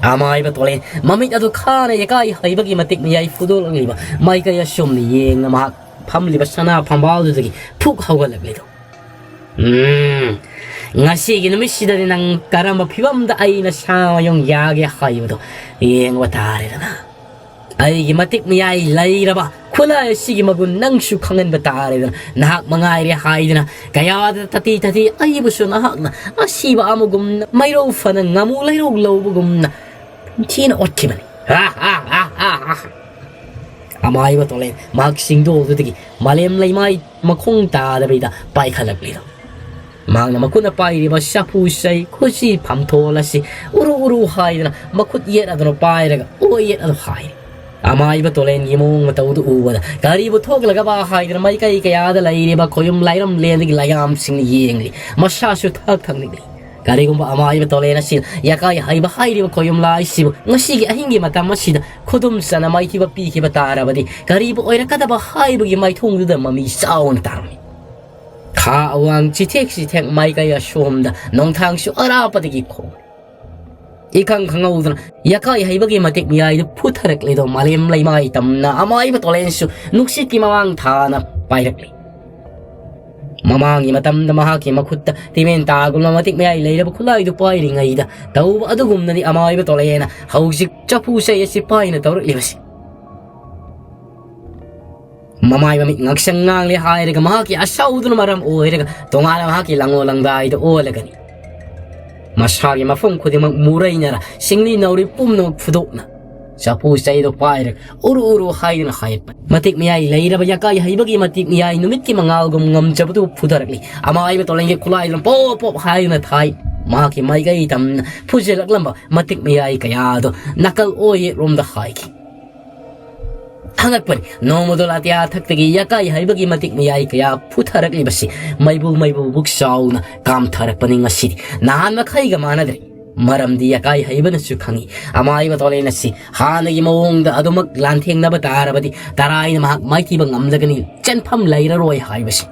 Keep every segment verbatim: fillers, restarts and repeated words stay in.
ꯑꯃꯥꯏꯕ ꯇꯣꯂꯦꯟ ꯃꯃꯤꯠ ꯑꯗꯨ ꯈꯥꯅ ꯌꯥꯀꯥꯏ ꯍꯩꯕꯒꯤ ꯃꯇꯤꯛ ꯃꯌꯥꯏ ꯐꯨꯗꯣꯛꯂꯛꯂꯤꯕ ꯃꯥꯏꯀꯩ ꯑꯁꯣꯝꯗ ꯌꯦꯡꯅ ꯃꯍꯥꯛ ꯐꯝꯂꯤꯕ ꯁꯅꯥ ꯐꯝꯕꯥꯜꯗꯨꯗꯒꯤ ꯐꯨꯛ ꯍꯧꯒꯠꯂꯛꯂꯤꯗꯣ꯫ ꯎꯝ, ꯉꯁꯤꯒꯤ ꯅꯨꯃꯤꯠꯁꯤꯗꯗꯤ ꯅꯪ ꯀꯔꯝꯕ ꯐꯤꯕꯝꯗ ꯑꯩꯅ ꯁꯥ ꯃꯌꯨꯡ ꯌꯥꯒꯦ ꯍꯥꯏꯕꯗꯣ ꯌꯦꯡꯕ ꯇꯥꯔꯦꯗꯅ꯫ ꯑꯩꯒꯤ ꯃꯇꯤꯛ ꯃꯌꯥꯏ ꯂꯩꯔꯕ ꯈꯨꯠꯂꯥꯏ ꯑꯁꯤꯒꯤ ꯃꯒꯨꯟ ꯅꯪꯁꯨ ꯈꯪꯍꯟꯕ ꯇꯥꯔꯦꯗꯅ꯫ ꯅꯍꯥꯛ ꯃꯉꯥꯏꯔꯦ ꯍꯥꯏꯗꯅ ꯀꯌꯥꯗ ꯇꯥꯊꯤ ꯇꯥꯊꯤ ꯑꯩꯕꯨꯁꯨ ꯅꯍꯥꯛꯅ ꯑꯁꯤꯕ ꯑꯃꯒꯨꯝꯅ ꯃꯩꯔꯧ ꯐꯅ ꯉꯥꯃꯨ ꯂꯩꯔꯧ ꯂꯧꯕꯒꯨꯝꯅ ꯊꯤꯅ ꯑꯣꯠꯈꯤꯕꯅꯤ꯫ ꯑꯃꯥꯏꯕ ꯇꯣꯂꯦꯟ ꯃꯍꯥꯛ ꯁꯤꯡꯗꯣꯛ ꯑꯗꯨꯗꯒꯤ ꯃꯥꯂꯦꯝ ꯂꯩꯃꯥꯏ ꯃꯈꯣꯡ ꯇꯥꯗꯕꯤꯗ ꯄꯥꯏꯈꯠꯂꯛꯂꯤꯗꯣ꯫ ꯃꯍꯥꯛꯅ ꯃꯈꯨꯠꯅ ꯄꯥꯏꯔꯤꯕ ꯆꯐꯨ ꯆꯩ ꯈꯨꯠꯁꯤ ꯐꯝꯊꯣꯜ ꯑꯁꯤ ꯎꯔꯨ ꯎꯔꯨ ꯍꯥꯏꯗꯅ ꯃꯈꯨꯠ ꯌꯦꯠ ꯑꯗꯨꯅ ꯄꯥꯏꯔꯒ ꯑꯣꯏ ꯌꯦꯠ ꯑꯗꯨ ꯍꯥꯏꯔꯤ꯫ ꯑꯃꯥꯏꯕ ꯇꯣꯂꯦꯟꯒꯤ ꯃꯑꯣꯡ ꯃꯇꯧꯗꯨ ꯎꯕꯗ ꯀꯔꯤꯕꯨ ꯊꯣꯛꯂꯒꯕ ꯍꯥꯏꯗꯅ ꯃꯥꯏꯀꯩ ꯀꯌꯥꯗ ꯂꯩꯔꯤꯕ ꯈꯣꯌꯨꯝ ꯂꯥꯏꯔꯝ ꯂꯦꯟꯗꯒꯤ ꯂꯥꯏꯌꯥꯝꯁꯤꯡꯅ ꯌꯦꯡꯂꯤ꯫ ꯃꯁꯥꯁꯨ ꯊꯛ ꯊꯛꯅꯤꯡꯂꯤ꯫ ꯀꯔꯤꯒꯨꯝꯕ ꯑꯃꯥꯏꯕ ꯇꯣꯂꯦꯟ ꯑꯁꯤ ꯌꯥꯀꯥꯏ ꯍꯩꯕ ꯍꯥꯏꯔꯤꯕ ꯈꯣꯌꯨꯝ ꯂꯥꯏꯁꯤꯕꯨ ꯉꯁꯤꯒꯤ ꯑꯍꯤꯡꯒꯤ ꯃꯇꯝ ꯑꯁꯤꯗ ꯈꯨꯗꯨꯝ ꯆꯟꯅ ꯃꯥꯏꯊꯤꯕ ꯄꯤꯈꯤꯕ ꯇꯥꯔꯕꯗꯤ ꯀꯔꯤꯕꯨ ꯑꯣꯏꯔꯛꯀꯗꯕ ꯍꯥꯏꯕꯒꯤ ꯃꯥꯏꯊꯣꯡꯗꯨꯗ ꯃꯃꯤ ꯆꯥꯎꯅ ꯇꯥꯔꯝꯃꯤ꯫ ꯈꯥ ꯑꯋꯥꯡ ꯆꯤꯊꯦꯛ ꯆꯤꯊꯦꯛ ꯃꯥꯏꯀꯩ ꯑꯁꯣꯝꯗ ꯅꯣꯡꯊꯥꯡꯁꯨ ꯑꯔꯥꯞꯄꯗꯒꯤ ꯈꯣꯡꯂꯤ꯫ ꯏꯈꯪ ꯈꯪꯍꯧꯗꯅ ꯌꯥꯀꯥꯏ ꯍꯩꯕꯒꯤ ꯃꯇꯤꯛ ꯃꯌꯥꯏꯗꯨ ꯐꯨꯊꯔꯛꯂꯤꯗꯣ ꯃꯥꯂꯦꯝ ꯂꯩꯃꯥꯏ ꯇꯝꯅ ꯑꯃꯥꯏꯕ ꯇꯣꯂꯦꯟꯁꯨ ꯅꯨꯡꯁꯤꯠꯀꯤ ꯃꯃꯥꯡ ꯊꯥꯅ ꯄꯥꯏꯔꯛꯂꯤ꯫ ꯃꯃꯥꯡꯒꯤ ꯃꯇꯝꯗ ꯃꯍꯥꯛꯀꯤ ꯃꯈꯨꯠꯇ ꯇꯤꯃꯦꯟ ꯇꯥꯒꯨꯝꯕ ꯃꯇꯤꯛ ꯃꯌꯥꯏ ꯂꯩꯔꯕ ꯈꯨꯠꯂꯥꯏꯗꯨ ꯄꯥꯏꯔꯤꯉꯩꯗ ꯇꯧꯕ ꯑꯗꯨꯒꯨꯝꯅꯗꯤ ꯑꯃꯥꯏꯕ ꯇꯣꯂꯦꯟꯅ ꯍꯧꯖꯤꯛ ꯆꯐꯨ ꯆꯩ ꯑꯁꯤ ꯄꯥꯏꯅ ꯇꯧꯔꯛꯂꯤꯕꯁꯤ꯫ ꯃꯃꯥꯏ ꯃꯃꯤꯠ ꯉꯛꯁꯪ ꯉꯥꯡꯂꯦ ꯍꯥꯏꯔꯒ ꯃꯍꯥꯛꯀꯤ ꯑꯁꯥꯎꯗꯨꯅ ꯃꯔꯝ ꯑꯣꯏꯔꯒ ꯇꯣꯉꯥꯟꯅ ꯃꯍꯥꯛꯀꯤ ꯂꯪꯉꯣ ꯂꯪꯗꯥꯏꯗ ꯑꯣꯜꯂꯒꯅꯤ꯫ ꯃꯁꯥꯒꯤ ꯃꯐꯝ ꯈꯨꯗꯤꯡꯃꯛ ꯃꯨꯔꯩꯅꯔ ꯁꯤꯡꯂꯤ ꯅꯥꯎꯔꯤ ꯄꯨꯝꯅꯃꯛ ꯐꯨꯗꯣꯛꯅ ꯆꯐꯨ ꯆꯩꯗꯣ ꯄꯥꯏꯔꯒ ꯎꯔꯨ ꯎꯔꯨ ꯍꯥꯏꯗꯨꯅ ꯍꯥꯏꯔꯛꯄꯅꯤ꯫ ꯃꯇꯤꯛ ꯃꯌꯥꯏ ꯂꯩꯔꯕ ꯌꯥꯀꯥꯏ ꯍꯩꯕꯒꯤ ꯃꯇꯤꯛ ꯃꯌꯥꯏ ꯅꯨꯃꯤꯠꯀꯤ ꯃꯉꯥꯜꯒꯨꯝ ꯉꯝꯖꯕꯗꯨ ꯐꯨꯊꯔꯛꯂꯤ꯫ ꯑꯃꯥꯏꯕ ꯇꯣꯂꯦꯟꯒꯤ ꯈꯨꯠꯂꯥꯏꯗꯨꯅ ꯄꯣꯞ ꯄꯣꯞ ꯍꯥꯏꯗꯨꯅ ꯊꯥꯏ꯫ ꯃꯍꯥꯛꯀꯤ ꯃꯥꯏꯀꯩ ꯇꯝꯅ ꯐꯨꯖꯤꯜꯂꯛꯂꯝꯕ ꯃꯇꯤꯛ ꯃꯌꯥꯏ ꯀꯌꯥꯗꯣ ꯅꯥꯀꯜ ꯑꯣꯏ ꯌꯦꯠꯔꯣꯝꯗ ꯍꯥꯏꯈꯤ꯫ ꯍꯪꯉꯛꯄꯅꯤ, ꯅꯣꯡꯃꯗꯣ ꯂꯥꯇꯤꯌꯥ ꯊꯛꯇꯒꯤ ꯌꯥꯀꯥꯏ ꯍꯩꯕꯒꯤ ꯃꯇꯤꯛ ꯃꯌꯥꯏ ꯀꯌꯥ ꯐꯨꯊꯔꯛꯂꯤꯕꯁꯤ ꯃꯩꯕꯨ ꯃꯩꯕꯨ ꯕꯨꯛ ꯆꯥꯎꯅ ꯀꯥꯝꯊꯔꯛꯄꯅꯤ ꯉꯁꯤꯗꯤ꯫ ꯅꯍꯥꯟ ꯃꯈꯩꯒ ꯃꯥꯟꯅꯗ꯭ꯔꯦ꯫ ꯃꯔꯝꯗꯤ ꯌꯥꯀꯥꯏ ꯍꯩꯕꯅꯁꯨ ꯈꯪꯏ, ꯑꯃꯥꯏꯕ ꯇꯣꯂꯦꯟ ꯑꯁꯤ ꯍꯥꯟꯅꯒꯤ ꯃꯑꯣꯡꯗ ꯑꯗꯨꯃꯛ ꯂꯥꯟꯊꯦꯡꯅꯕ ꯇꯥꯔꯕꯗꯤ ꯇꯔꯥꯏꯅ ꯃꯍꯥꯛ ꯃꯥꯏꯊꯤꯕ ꯉꯝꯂꯒꯅꯤ, ꯆꯦꯟꯐꯝ ꯂꯩꯔꯔꯣꯏ ꯍꯥꯏꯕꯁꯤ꯫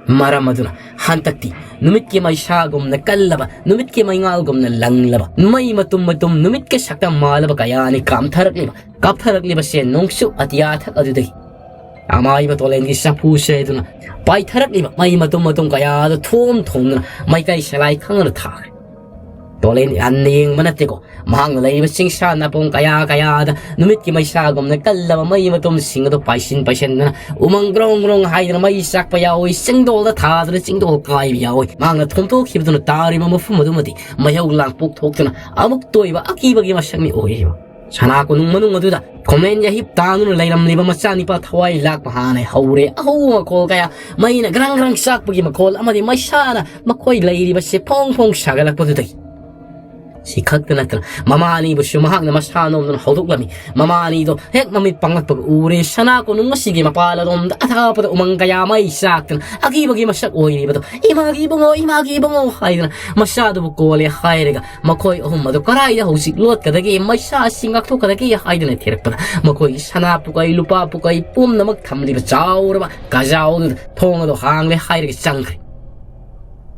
ꯃꯔꯝ ꯑꯗꯨꯅ ꯍꯟꯗꯛꯇꯤ ꯅꯨꯃꯤꯠꯀꯤ ꯃꯩꯁꯥꯒꯨꯝꯅ ꯀꯜꯂꯕ, ꯅꯨꯃꯤꯠꯀꯤ ꯃꯩꯉꯥꯜꯒꯨꯝꯅ ꯂꯪꯂꯕ, ꯃꯩ ꯃꯇꯨꯝ ꯃꯇꯨꯝ ꯅꯨꯃꯤꯠꯀ ꯁꯛꯇꯝ ꯃꯥꯜꯂꯕ ꯀꯌꯥꯅꯤ ꯀꯥꯝꯊꯔꯛꯂꯤꯕ, ꯀꯥꯞꯊꯔꯛꯂꯤꯕꯁꯦ ꯅꯣꯡꯆꯨꯞ ꯑꯇꯤꯌꯥꯊꯛ ꯑꯗꯨꯗꯒꯤ ꯑꯃꯥꯏꯕ ꯇꯣꯂꯦꯟꯒꯤ ꯆꯐꯨꯁꯦ ꯑꯗꯨꯅ ꯄꯥꯏꯊꯔꯛꯂꯤꯕ ꯃꯩ ꯃꯇꯨꯝ ꯃꯇꯨꯝ ꯀꯌꯥꯗ ꯊꯣꯝ ꯊꯣꯝꯗꯨꯅ ꯃꯩꯀꯩ ꯁꯦꯂꯥꯏ ꯈꯪꯅ ꯊꯥꯈ꯭ꯔꯦ꯫ ꯇꯣꯂꯦꯟ ꯍꯟꯅ ꯌꯦꯡꯕ ꯅꯠꯇꯦꯀꯣ, ꯃꯍꯥꯛꯅ ꯂꯩꯔꯤꯕ ꯆꯤꯡꯁꯥ ꯅꯥꯄꯣꯡ ꯀꯌꯥ ꯀꯌꯥꯗ ꯅꯨꯃꯤꯠꯀꯤ ꯃꯩꯁꯥꯒꯨꯝꯅ ꯀꯜꯂꯕ ꯃꯩ ꯃꯇꯨꯝꯁꯤꯡ ꯑꯗꯨ ꯄꯥꯏꯁꯤꯟ ꯄꯥꯏꯁꯤꯟꯗꯨꯅ ꯎꯃꯪ ꯒ꯭ꯔꯣꯡ ꯒ꯭ꯔꯣꯡ ꯍꯥꯏꯗꯨꯅ ꯃꯩ ꯆꯥꯛꯄ ꯌꯥꯎꯏ, ꯆꯤꯡꯗꯣꯜꯗ ꯊꯥꯗꯨꯅ ꯆꯤꯡꯗꯣꯜ ꯀꯥꯏꯕ ꯌꯥꯎꯏ꯫ ꯃꯍꯥꯛꯅ ꯊꯣꯝꯗꯣꯛꯈꯤꯕꯗꯨꯅ ꯇꯥꯔꯤꯕ ꯃꯐꯝ ꯑꯗꯨꯃꯗꯤ ꯃꯩꯍꯧ ꯂꯥꯡꯄꯣꯛ ꯊꯣꯛꯇꯨꯅ ꯑꯃꯨꯛꯇ ꯑꯣꯏꯕ ꯑꯀꯤꯕꯒꯤ ꯃꯁꯛꯅꯤ ꯑꯣꯏꯔꯤꯕ꯫ ꯁꯅꯥ ꯀꯣꯅꯨꯡ ꯃꯅꯨꯡ ꯑꯗꯨꯗ ꯈꯣꯃꯦꯟ ꯌꯥꯍꯤꯞ ꯇꯥꯡꯗꯨꯅ ꯂꯩꯔꯝꯂꯤꯕ ꯃꯆꯥꯅꯤꯄꯥ ꯊꯋꯥꯏ ꯂꯥꯛꯄ ꯍꯥꯟꯅ ꯍꯧꯔꯦ꯫ ꯑꯍꯧꯕ ꯃꯈꯣꯜ ꯀꯌꯥ, ꯃꯩꯅ ꯒ꯭ꯔꯪ ꯒ꯭ꯔꯪ ꯆꯥꯛꯄꯒꯤ ꯃꯈꯣꯜ ꯑꯃꯗꯤ ꯃꯩꯁꯥꯅ ꯃꯈꯣꯏ ꯂꯩꯔꯤꯕꯁꯦ ꯐꯣꯡ ꯐꯣꯡ ꯁꯥꯒꯠꯂꯛꯄꯗꯨꯗꯒꯤ ꯁꯤ ꯈꯛꯇ ꯅꯠꯇꯅ ꯃꯃꯥ ꯑꯅꯤꯕꯨꯁꯨ ꯃꯍꯥꯛꯅ ꯃꯁꯥ ꯅꯣꯝꯗꯨꯅ ꯍꯧꯗꯣꯛꯂꯝꯃꯤ꯫ ꯃꯃꯥ ꯑꯅꯤꯗꯣ ꯍꯦꯛ ꯃꯃꯤꯠ ꯄꯥꯡꯂꯛꯄꯒ ꯎꯔꯦ, ꯁꯅꯥ ꯀꯣꯅꯨꯡ ꯑꯁꯤꯒꯤ ꯃꯄꯥꯜ ꯑꯗꯣꯝꯗ ꯑꯊꯥꯞꯄꯗ ꯎꯃꯪ ꯀꯌꯥ ꯃꯩ ꯆꯥꯛꯇꯨꯅ ꯑꯀꯤꯕꯒꯤ ꯃꯁꯛ ꯑꯣꯏꯔꯤꯕꯗꯣ, "ꯏꯃꯥꯒꯤ ꯏꯕꯨꯡꯉꯣ, ꯏꯃꯥꯒꯤ ꯏꯕꯨꯡꯉꯣ" ꯍꯥꯏꯗꯨꯅ ꯃꯆꯥꯗꯨꯕꯨ ꯀꯣꯜꯂꯦ ꯍꯥꯏꯔꯒ ꯃꯈꯣꯏ ꯑꯍꯨꯝ ꯑꯗꯨ ꯀꯗꯥꯏꯗ ꯍꯧꯖꯤꯛ ꯂꯣꯠꯀꯗꯒꯦ, ꯃꯩꯁꯥ ꯑꯁꯤ ꯉꯥꯛꯊꯣꯛꯀꯗꯒꯦ ꯍꯥꯏꯗꯨꯅ ꯊꯤꯔꯛꯄꯗ ꯃꯈꯣꯏꯒꯤ ꯁꯅꯥ ꯄꯨꯀꯩ, ꯂꯨꯄꯥ ꯄꯨꯀꯩ ꯄꯨꯝꯅꯃꯛ ꯊꯝꯂꯤꯕ ꯆꯥꯎꯔꯕ ꯀꯥꯖꯥꯎꯗꯨꯗ ꯊꯣꯡ ꯑꯗꯨ ꯍꯥꯡꯂꯦ ꯍꯥꯏꯔꯒ ꯆꯪꯈ꯭ꯔꯦ꯫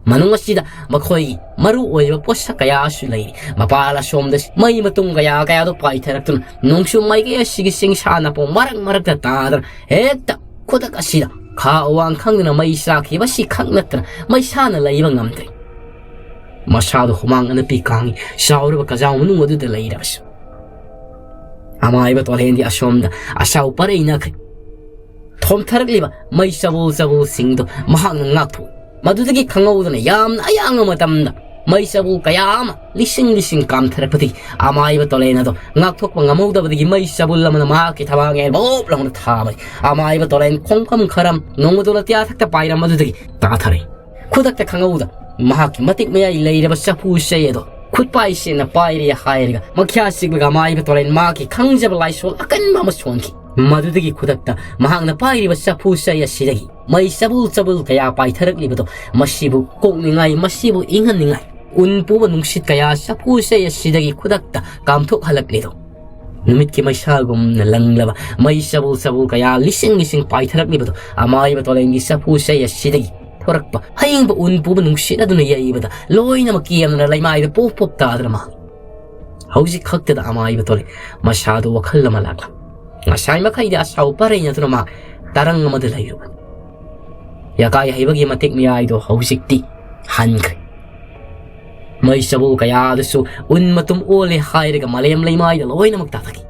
ꯃꯅꯨꯡ ꯑꯁꯤꯗ ꯃꯈꯣꯏꯒꯤ ꯃꯔꯨ ꯑꯣꯏꯕ ꯄꯣꯠꯁꯛ ꯀꯌꯥꯁꯨ ꯂꯩꯔꯤ꯫ ꯃꯄꯥꯜ ꯑꯁꯣꯝꯗ ꯃꯩ ꯃꯇꯨꯝ ꯀꯌꯥ ꯀꯌꯥꯗꯣ ꯄꯥꯏꯊꯔꯛꯇꯨꯅ ꯅꯣꯡꯆꯨ ꯃꯥꯏꯀꯩ ꯑꯁꯤꯒꯤ ꯆꯤꯡꯁꯥ ꯅꯥꯄꯣꯡ ꯃꯔꯛ ꯃꯔꯛꯇ ꯇꯥꯗꯅ ꯍꯦꯛꯇ ꯈꯨꯗꯛ ꯑꯁꯤꯗ ꯈꯥ ꯑꯋꯥꯡ ꯈꯪꯗꯅ ꯃꯩ ꯆꯥꯛꯈꯤꯕ ꯑꯁꯤ ꯈꯛ ꯅꯠꯇꯅ ꯃꯩꯁꯥꯅ ꯂꯩꯕ ꯉꯝꯗ꯭ꯔꯦ꯫ ꯃꯁꯥꯗꯣ ꯍꯨꯃꯥꯡ ꯑꯅꯞꯄꯤ ꯀꯥꯡꯉꯤ, ꯆꯥꯎꯔꯕ ꯀꯖꯥꯎ ꯃꯅꯨꯡ ꯑꯗꯨꯗ ꯂꯩꯔꯕꯁꯨ꯫ ꯑꯃꯥꯏꯕ ꯇꯣꯂꯦꯟꯗꯤ ꯑꯁꯣꯝꯗ ꯑꯁꯥꯎ ꯄꯔꯩ ꯅꯈ꯭ꯔꯦ꯫ ꯊꯣꯝꯊꯔꯛꯂꯤꯕ ꯃꯩ ꯆꯕꯨꯜ ꯆꯕꯨꯜꯁꯤꯡꯗꯨ ꯃꯍꯥꯛꯅ ꯉꯥꯛꯊꯣꯛꯏ꯫ ꯃꯗꯨꯗꯒꯤ ꯈꯪꯍꯧꯗꯅ ꯌꯥꯝꯅ ꯑꯌꯥꯡꯕ ꯃꯇꯝꯗ ꯃꯩ ꯆꯕꯨꯜ ꯀꯌꯥ ꯑꯃ ꯂꯤꯁꯤꯡ ꯂꯤꯁꯤꯡ ꯀꯥꯝꯊꯔꯛꯄꯗꯒꯤ ꯑꯃꯥꯏꯕ ꯇꯣꯂꯦꯟ ꯑꯗꯣ ꯉꯥꯛꯊꯣꯛꯄ ꯉꯝꯍꯧꯗꯕꯗꯒꯤ ꯃꯩ ꯆꯕꯨꯜ ꯑꯃꯅ ꯃꯍꯥꯛꯀꯤ ꯊꯕꯥꯛ ꯌꯥꯏ ꯕꯣꯞ ꯂꯥꯎꯅ ꯊꯥꯕꯅꯤ꯫ ꯑꯃꯥꯏꯕ ꯇꯣꯂꯦꯟ ꯈꯣꯡꯐꯝ ꯈꯔꯝ ꯅꯣꯡꯃꯗꯣ ꯑꯇꯤꯌꯥꯊꯛꯇ ꯄꯥꯏꯔꯝꯕꯗꯨꯗꯒꯤ ꯇꯥꯊꯔꯛꯏ꯫ ꯈꯨꯗꯛꯇ ꯈꯪꯍꯧꯗ ꯃꯍꯥꯛꯀꯤ ꯃꯇꯤꯛ ꯃꯌꯥꯏ ꯂꯩꯔꯕ ꯆꯐꯨ ꯆꯩ ꯑꯗꯣ ꯈꯨꯠꯄꯥꯏꯁꯤꯅ ꯄꯥꯏꯔꯦ ꯍꯥꯏꯔꯒ ꯃꯈ꯭ꯌꯥ ꯆꯤꯛꯂꯒ ꯑꯃꯥꯏꯕ ꯇꯣꯂꯦꯟ ꯃꯍꯥꯛꯀꯤ ꯈꯪꯖꯕ ꯂꯥꯏꯁꯣꯜ ꯑꯀꯟꯕ ꯑꯃ ꯁꯣꯟꯈꯤ꯫ ꯃꯗꯨꯗꯒꯤ ꯈꯨꯗꯛꯇ ꯃꯍꯥꯛꯅ ꯄꯥꯏꯔꯤꯕ ꯆꯐꯨ ꯆꯩ ꯑꯁꯤꯗꯒꯤ ꯃꯩ ꯆꯕꯨꯜ ꯆꯕꯨꯜ ꯀꯌꯥ ꯄꯥꯏꯊꯔꯛꯂꯤꯕꯗꯣ ꯃꯁꯤꯕꯨ ꯀꯣꯛꯅꯤꯡꯉꯥꯏ, ꯃꯁꯤꯕꯨ ꯏꯪꯍꯟꯅꯤꯡꯉꯥꯏ ꯎꯟ ꯄꯨꯕ ꯅꯨꯡꯁꯤꯠ ꯀꯌꯥ ꯆꯐꯨ ꯆꯩ ꯑꯁꯤꯗꯒꯤ ꯈꯨꯗꯛꯇ ꯀꯥꯝꯊꯣꯛꯍꯜꯂꯛꯂꯤꯗꯣ꯫ ꯅꯨꯃꯤꯠꯀꯤ ꯃꯩꯁꯥꯒꯨꯝꯅ ꯂꯪꯂꯕ ꯃꯩ ꯆꯕꯨꯜ ꯆꯕꯨꯜ ꯀꯌꯥ ꯂꯤꯁꯤꯡ ꯂꯤꯁꯤꯡ ꯄꯥꯏꯊꯔꯛꯂꯤꯕꯗꯣ ꯑꯃꯥꯏꯕ ꯇꯣꯂꯦꯟꯒꯤ ꯆꯐꯨ ꯆꯩ ꯑꯁꯤꯗꯒꯤ ꯄꯣꯔꯛꯄ, ꯑꯌꯤꯡꯕ ꯎꯟ ꯄꯨꯕ ꯅꯨꯡꯁꯤꯠ ꯑꯗꯨꯅ ꯌꯩꯕꯗ ꯂꯣꯏꯅꯃꯛ ꯀꯦꯝꯗꯨꯅ ꯂꯩꯃꯥꯏꯗ ꯄꯣꯞ ꯄꯣꯞ ꯇꯥꯗꯨꯅ ꯃꯥꯡꯏ꯫ ꯍꯧꯖꯤꯛ ꯈꯛꯇꯗ ꯑꯃꯥꯏꯕ ꯇꯣꯂꯦ ꯃꯁꯥꯗꯨ ꯋꯥꯈꯜ ꯑꯃ ꯂꯥꯛꯂꯝꯃꯤ꯫ ꯉꯁꯥꯏ ꯃꯈꯩꯗꯤ ꯑꯁꯥꯎ ꯄꯔꯩ ꯅꯠꯇꯅ ꯃꯍꯥꯛ ꯇꯔꯪ ꯑꯃꯗ ꯂꯩꯔꯨꯕꯅꯤ꯫ ꯌꯥꯀꯥꯏ ꯍꯩꯕꯒꯤ ꯃꯇꯤꯛ ꯃꯌꯥꯏꯗꯣ ꯍꯧꯖꯤꯛꯇꯤ ꯍꯟꯈ꯭ꯔꯦ꯫ ꯃꯩ ꯆꯕꯨ ꯀꯌꯥꯗꯁꯨ ꯎꯟ ꯃꯇꯨꯝ ꯑꯣꯜꯂꯦ ꯍꯥꯏꯔꯒ ꯃꯥꯂꯦꯝ ꯂꯩꯃꯥꯏꯗ ꯂꯣꯏꯅꯃꯛ ꯇꯥꯊꯛꯈꯤ꯫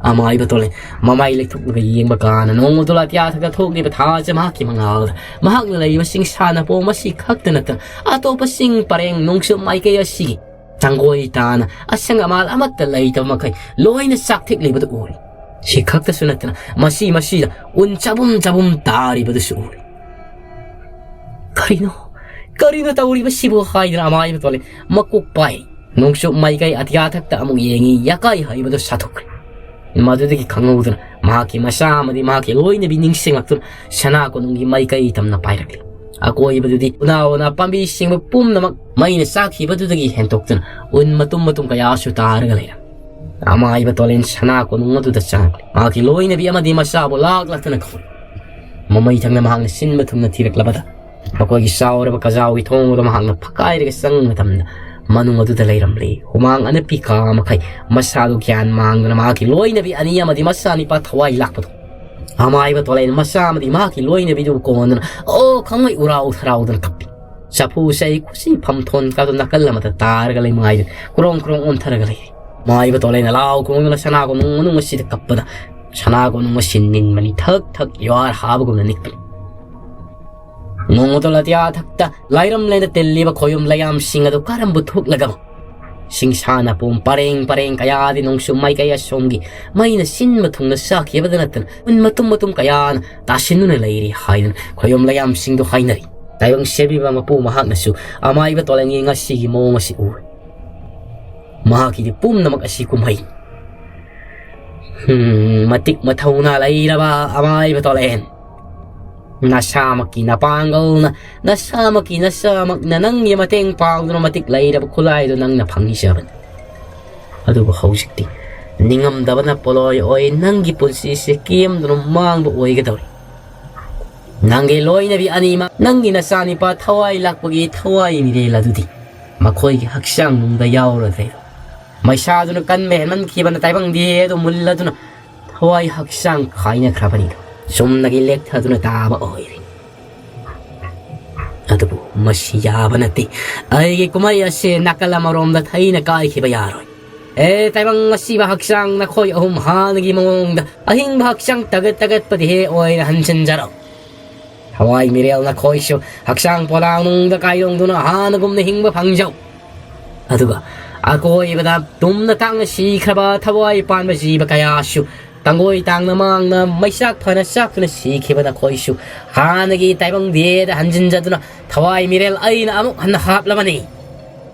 ꯑꯃꯥꯏꯕ ꯇꯣꯂꯦ ꯃꯃꯥꯏ ꯂꯩꯊꯣꯛꯂꯒ ꯌꯦꯡꯕ ꯀꯥꯟꯗ ꯅꯣꯡꯃꯗꯣ ꯑꯇꯤꯌꯥꯊꯛꯇ ꯊꯣꯛꯂꯤꯕ ꯊꯥꯁꯦ ꯃꯍꯥꯛꯀꯤ ꯃꯉꯥꯜꯗ ꯃꯍꯥꯛꯅ ꯂꯩꯔꯤꯕꯁꯤꯡ ꯁꯥꯟꯅꯄꯣ ꯃꯁꯤ ꯈꯛꯇ ꯅꯠꯇꯅ ꯑꯇꯣꯞꯄꯁꯤꯡ ꯄꯔꯦꯡ ꯅꯣꯡꯆꯨꯞ ꯃꯥꯏꯀꯩ ꯑꯁꯤꯒꯤ ꯆꯪꯒꯣꯏ ꯇꯥꯅ ꯑꯁꯪ ꯑꯃꯥꯜ ꯑꯃꯠꯇ ꯂꯩꯇꯕ ꯃꯈꯩ ꯂꯣꯏꯅ ꯆꯥꯛꯊꯤꯛꯂꯤꯕꯗꯨ ꯎꯔꯤ꯫ ꯁꯤ ꯈꯛꯇꯁꯨ ꯅꯠꯇꯅ ꯃꯁꯤ ꯃꯁꯤꯗ ꯎꯟ ꯆꯕꯨꯝ ꯆꯕꯨꯝ ꯇꯥꯔꯤꯕꯗꯨꯁꯨ ꯎꯔꯤ꯫ "ꯀꯔꯤꯅꯣ, ꯀꯔꯤꯅꯣ ꯇꯧꯔꯤꯕꯁꯤꯕꯨ?" ꯍꯥꯏꯗꯨꯅ ꯑꯃꯥꯏꯕ ꯇꯣꯂꯦ ꯃꯀꯣꯛ ꯄꯥꯏ꯫ ꯅꯣꯡꯆꯨꯞ ꯃꯥꯏꯀꯩ ꯑꯇꯤꯌꯥꯊꯛꯇ ꯑꯃꯨꯛ ꯌꯦꯡꯉꯤ, ꯌꯥꯀꯥꯏ ꯍꯩꯕꯗꯨ ꯁꯥꯊꯣꯛꯈ꯭ꯔꯦ꯫ ꯃꯗꯨꯗꯒꯤ ꯈꯪꯍꯧꯗꯅ ꯃꯍꯥꯛꯀꯤ ꯃꯆꯥ ꯑꯃꯗꯤ ꯃꯍꯥꯛꯀꯤ ꯂꯣꯏꯅꯕꯤ ꯅꯤꯡꯁꯤꯡꯂꯛꯇꯨꯅ ꯁꯅꯥ ꯀꯣꯅꯨꯡꯒꯤ ꯃꯥꯏꯀꯩ ꯇꯝꯅ ꯄꯥꯏꯔꯛꯂꯤ꯫ ꯑꯀꯣꯏꯕꯗꯨꯗꯤ ꯎꯅꯥ ꯋꯥꯅꯥ ꯄꯥꯝꯕꯤ ꯁꯤꯡꯕ ꯄꯨꯝꯅꯃꯛ ꯃꯩꯅ ꯆꯥꯛꯈꯤꯕꯗꯨꯗꯒꯤ ꯍꯦꯟꯇꯣꯛꯇꯨꯅ ꯎꯟ ꯃꯇꯨꯝ ꯃꯇꯨꯝ ꯀꯌꯥꯁꯨ ꯇꯥꯔꯒ ꯂꯩꯔꯝꯃꯤ꯫ ꯑꯃꯥꯏꯕ ꯇꯣꯂꯦꯟ ꯁꯅꯥ ꯀꯣꯅꯨꯡ ꯑꯗꯨꯗ ꯆꯪꯂꯛꯂꯤ꯫ ꯃꯍꯥꯛꯀꯤ ꯂꯣꯏꯅꯕꯤ ꯑꯃꯗꯤ ꯃꯆꯥꯕꯨ ꯂꯥꯛ ꯂꯥꯛꯇꯅ ꯀꯧꯏ꯫ ꯃꯃꯩ ꯊꯪꯅ ꯃꯍꯥꯛꯅ ꯁꯤꯟꯕ ꯊꯨꯡꯅ ꯊꯤꯔꯛꯂꯕꯗ ꯃꯈꯣꯏꯒꯤ ꯆꯥꯎꯔꯕ ꯀꯖꯥꯎꯒꯤ ꯊꯣꯡ ꯑꯗꯨ ꯃꯍꯥꯛꯅ ꯐꯛꯀꯥꯏꯔꯒ ꯆꯪꯕ ꯃꯇꯝꯗ ꯃꯅꯨꯡ ꯑꯗꯨꯗ ꯂꯩꯔꯝꯂꯤ꯫ ꯍꯨꯃꯥꯡ ꯑꯅꯞꯄꯤ ꯀꯥ ꯃꯈꯩ ꯃꯁꯥꯗꯨ ꯒ꯭ꯌꯥꯟ ꯃꯥꯡꯗꯨꯅ ꯃꯍꯥꯛꯀꯤ ꯂꯣꯏꯅꯕꯤ ꯑꯅꯤ ꯑꯃꯗꯤ ꯃꯆꯥꯅꯤꯄꯥ ꯊꯋꯥꯏ ꯂꯥꯛꯄꯗꯨ꯫ ꯑꯃꯥꯏꯕ ꯇꯣꯂꯦꯟ ꯃꯆꯥ ꯑꯃꯗꯤ ꯃꯍꯥꯛꯀꯤ ꯂꯣꯏꯅꯕꯤꯗꯨꯕꯨ ꯀꯣꯟꯗꯨꯅ ꯑꯣ ꯈꯪꯉꯣꯏ ꯎꯔꯥꯎ ꯊꯔꯥꯎꯗꯅ ꯀꯞꯄꯤ꯫ ꯆꯐꯨ ꯆꯩ ꯈꯨꯠꯁꯤ ꯐꯝꯊꯣꯟ ꯀꯥꯗꯨ ꯅꯥꯀꯜ ꯑꯃꯗ ꯇꯥꯔꯒ ꯂꯩꯃꯥꯏꯗ ꯀ꯭ꯔꯣꯡ ꯀ꯭ꯔꯣꯡ ꯑꯣꯟꯊꯔꯒ ꯂꯩꯔꯤ꯫ ꯃꯥꯏꯕ ꯇꯣꯂꯦꯟꯅ ꯂꯥꯎ ꯈꯣꯡꯗꯨꯅ ꯁꯅꯥ ꯀꯣꯅꯨꯡ ꯃꯅꯨꯡ ꯑꯁꯤꯗ ꯀꯞꯄꯗ ꯁꯅꯥ ꯀꯣꯅꯨꯡ ꯑꯁꯤ ꯅꯤꯟꯕꯅꯤ, ꯊꯛ ꯊꯛ ꯌꯨꯍꯥꯔ ꯍꯥꯕꯒꯨꯝꯅ ꯅꯤꯛꯄꯅꯤ꯫ ꯅꯣꯡꯃꯗꯣ ꯑꯇꯤꯌꯥꯊꯛꯇ ꯂꯥꯏꯔꯝꯂꯦꯟꯗ ꯇꯤꯜꯂꯤꯕ ꯈꯣꯌꯨꯝ ꯂꯩꯌꯥꯝꯁꯤꯡ ꯑꯗꯨ ꯀꯔꯝꯕ ꯊꯣꯛꯂꯒꯕ ꯁꯤꯡꯁꯥꯅ ꯄꯣꯝ ꯄꯔꯦꯡ ꯄꯔꯦꯡ ꯀꯌꯥꯗꯤ ꯅꯣꯡꯆꯨꯞ ꯃꯥꯏꯀꯩ ꯑꯁꯣꯝꯒꯤ ꯃꯩꯅ ꯁꯤꯟꯕ ꯊꯨꯡꯅ ꯆꯥꯈꯤꯕꯗ ꯅꯠꯇꯅ ꯎꯟ ꯃꯇꯨꯝ ꯃꯇꯨꯝ ꯀꯌꯥꯅ ꯇꯥꯁꯤꯟꯗꯨꯅ ꯂꯩꯔꯤ ꯍꯥꯏꯗꯨꯅ ꯈꯣꯌꯨꯝ ꯂꯩꯌꯥꯝꯁꯤꯡꯗꯨ ꯍꯥꯏꯅꯔꯤ꯫ ꯇꯥꯏꯕꯪ ꯁꯦꯝꯕꯤꯕ ꯃꯄꯨ ꯃꯍꯥꯛꯅꯁꯨ ꯑꯃꯥꯏꯕ ꯇꯣꯂꯦꯟꯒꯤ ꯉꯁꯤꯒꯤ ꯃꯑꯣꯡ ꯑꯁꯤ ꯎꯔꯦ꯫ ꯃꯍꯥꯛꯀꯤꯗꯤ ꯄꯨꯝꯅꯃꯛ ꯑꯁꯤ ꯀꯨꯝꯍꯩ꯫ ꯍꯝ, ꯃꯇꯤꯛ ꯃꯊꯧꯅꯥ ꯂꯩꯔꯕ ꯑꯃꯥꯏꯕ ꯇꯣꯂꯦꯟ꯫ ꯅꯁꯥꯃꯛꯀꯤ ꯅꯄꯥꯡꯒꯜꯅ, ꯅꯁꯥꯃꯛꯀꯤ ꯅꯁꯥꯃꯛꯅ ꯅꯪꯒꯤ ꯃꯇꯦꯡ ꯄꯥꯡꯗꯨꯅ ꯃꯇꯤꯛ ꯂꯩꯔꯕ ꯈꯨꯠꯂꯥꯏꯗꯨ ꯅꯪꯅ ꯐꯪꯖꯕꯅꯤ꯫ ꯑꯗꯨꯕꯨ ꯍꯧꯖꯤꯛꯇꯤ ꯅꯤꯡꯉꯝꯗꯕꯅ ꯄꯣꯂꯣꯏ ꯑꯣꯏ, ꯅꯪꯒꯤ ꯄꯨꯟꯁꯤꯁꯦ ꯀꯦꯝꯗꯨꯅ ꯃꯥꯡꯕ ꯑꯣꯏꯒꯗꯧꯔꯤ꯫ ꯅꯪꯒꯤ ꯂꯣꯏꯅꯕꯤ ꯑꯅꯤꯃꯛ, ꯅꯪꯒꯤ ꯅꯆꯥꯅꯤꯄꯥ ꯊꯋꯥꯏ ꯂꯥꯛꯄꯒꯤ ꯊꯋꯥꯏ ꯃꯤꯔꯦꯜ ꯑꯗꯨꯗꯤ ꯃꯈꯣꯏꯒꯤ ꯍꯛꯆꯥꯡ ꯅꯨꯡꯗ ꯌꯥꯎꯔꯗ꯭ꯔꯦ꯫ ꯃꯩꯁꯥꯗꯨꯅ ꯀꯟꯕ ꯍꯦꯟꯃꯟꯈꯤꯕꯅ ꯇꯥꯏꯕꯪꯗꯤ ꯑꯗꯨ ꯃꯨꯜꯂꯗꯨꯅ ꯊꯋꯥꯏ ꯍꯛꯆꯥꯡ ꯀꯥꯏꯅꯈ꯭ꯔꯕꯅꯤꯗꯣ꯫ ꯆꯨꯝꯅꯒꯤ ꯂꯦꯛꯊꯗꯨꯅ ꯇꯥꯕ ꯑꯣꯏꯔꯦ꯫ ꯑꯗꯨꯕꯨ ꯃꯁꯤ ꯌꯥꯕ ꯅꯠꯇꯦ꯫ ꯑꯩꯒꯤ ꯀꯨꯝꯍꯩ ꯑꯁꯤ ꯅꯥꯀꯜ ꯑꯃꯔꯣꯝꯗ ꯊꯩꯅ ꯀꯥꯏꯈꯤꯕ ꯌꯥꯔꯣꯏ꯫ ꯑꯦ ꯇꯥꯏꯕꯪ ꯑꯁꯤꯕ ꯍꯛꯆꯥꯡ, ꯅꯈꯣꯏ ꯑꯍꯨꯝ ꯍꯥꯟꯅꯒꯤ ꯃꯑꯣꯡꯗ ꯑꯍꯤꯡꯕ ꯍꯛꯆꯥꯡ ꯇꯒꯠ ꯇꯒꯠꯄꯗꯤ ꯍꯦꯛ ꯑꯣꯏꯅ ꯍꯟꯖꯤꯟꯖꯔꯣ꯫ ꯊꯋꯥꯏ ꯃꯤꯔꯦꯜ ꯅꯈꯣꯏꯁꯨ ꯍꯛꯆꯥꯡ ꯄꯣꯂꯥꯡꯅꯨꯡꯗ ꯀꯥꯏꯔꯣꯡꯗꯨꯅ ꯍꯥꯟꯅꯒꯨꯝꯅ ꯍꯤꯡꯕ ꯐꯪꯖꯧ꯫ ꯑꯗꯨꯒ ꯑꯀꯣꯏꯕꯗ ꯇꯨꯝꯅ ꯇꯥꯡꯅ ꯁꯤꯈ꯭ꯔꯕ ꯊꯋꯥꯏ ꯄꯥꯟꯕ ꯖꯤꯕ ꯀꯌꯥꯁꯨ ꯇꯪꯒꯣꯏ ꯇꯥꯡꯅ ꯃꯥꯡꯅ ꯃꯩꯆꯥꯛ ꯐꯅ ꯆꯥꯛꯇꯨꯅ ꯁꯤꯈꯤꯕ ꯅꯈꯣꯏꯁꯨ ꯍꯥꯟꯅꯒꯤ ꯇꯥꯏꯕꯪ ꯗꯦꯗ ꯍꯟꯖꯤꯟꯖꯗꯨꯅ ꯊꯋꯥꯏ ꯃꯤꯔꯦꯜ ꯑꯩꯅ ꯑꯃꯨꯛ ꯍꯟꯅ ꯍꯥꯞꯂꯕꯅꯤ꯫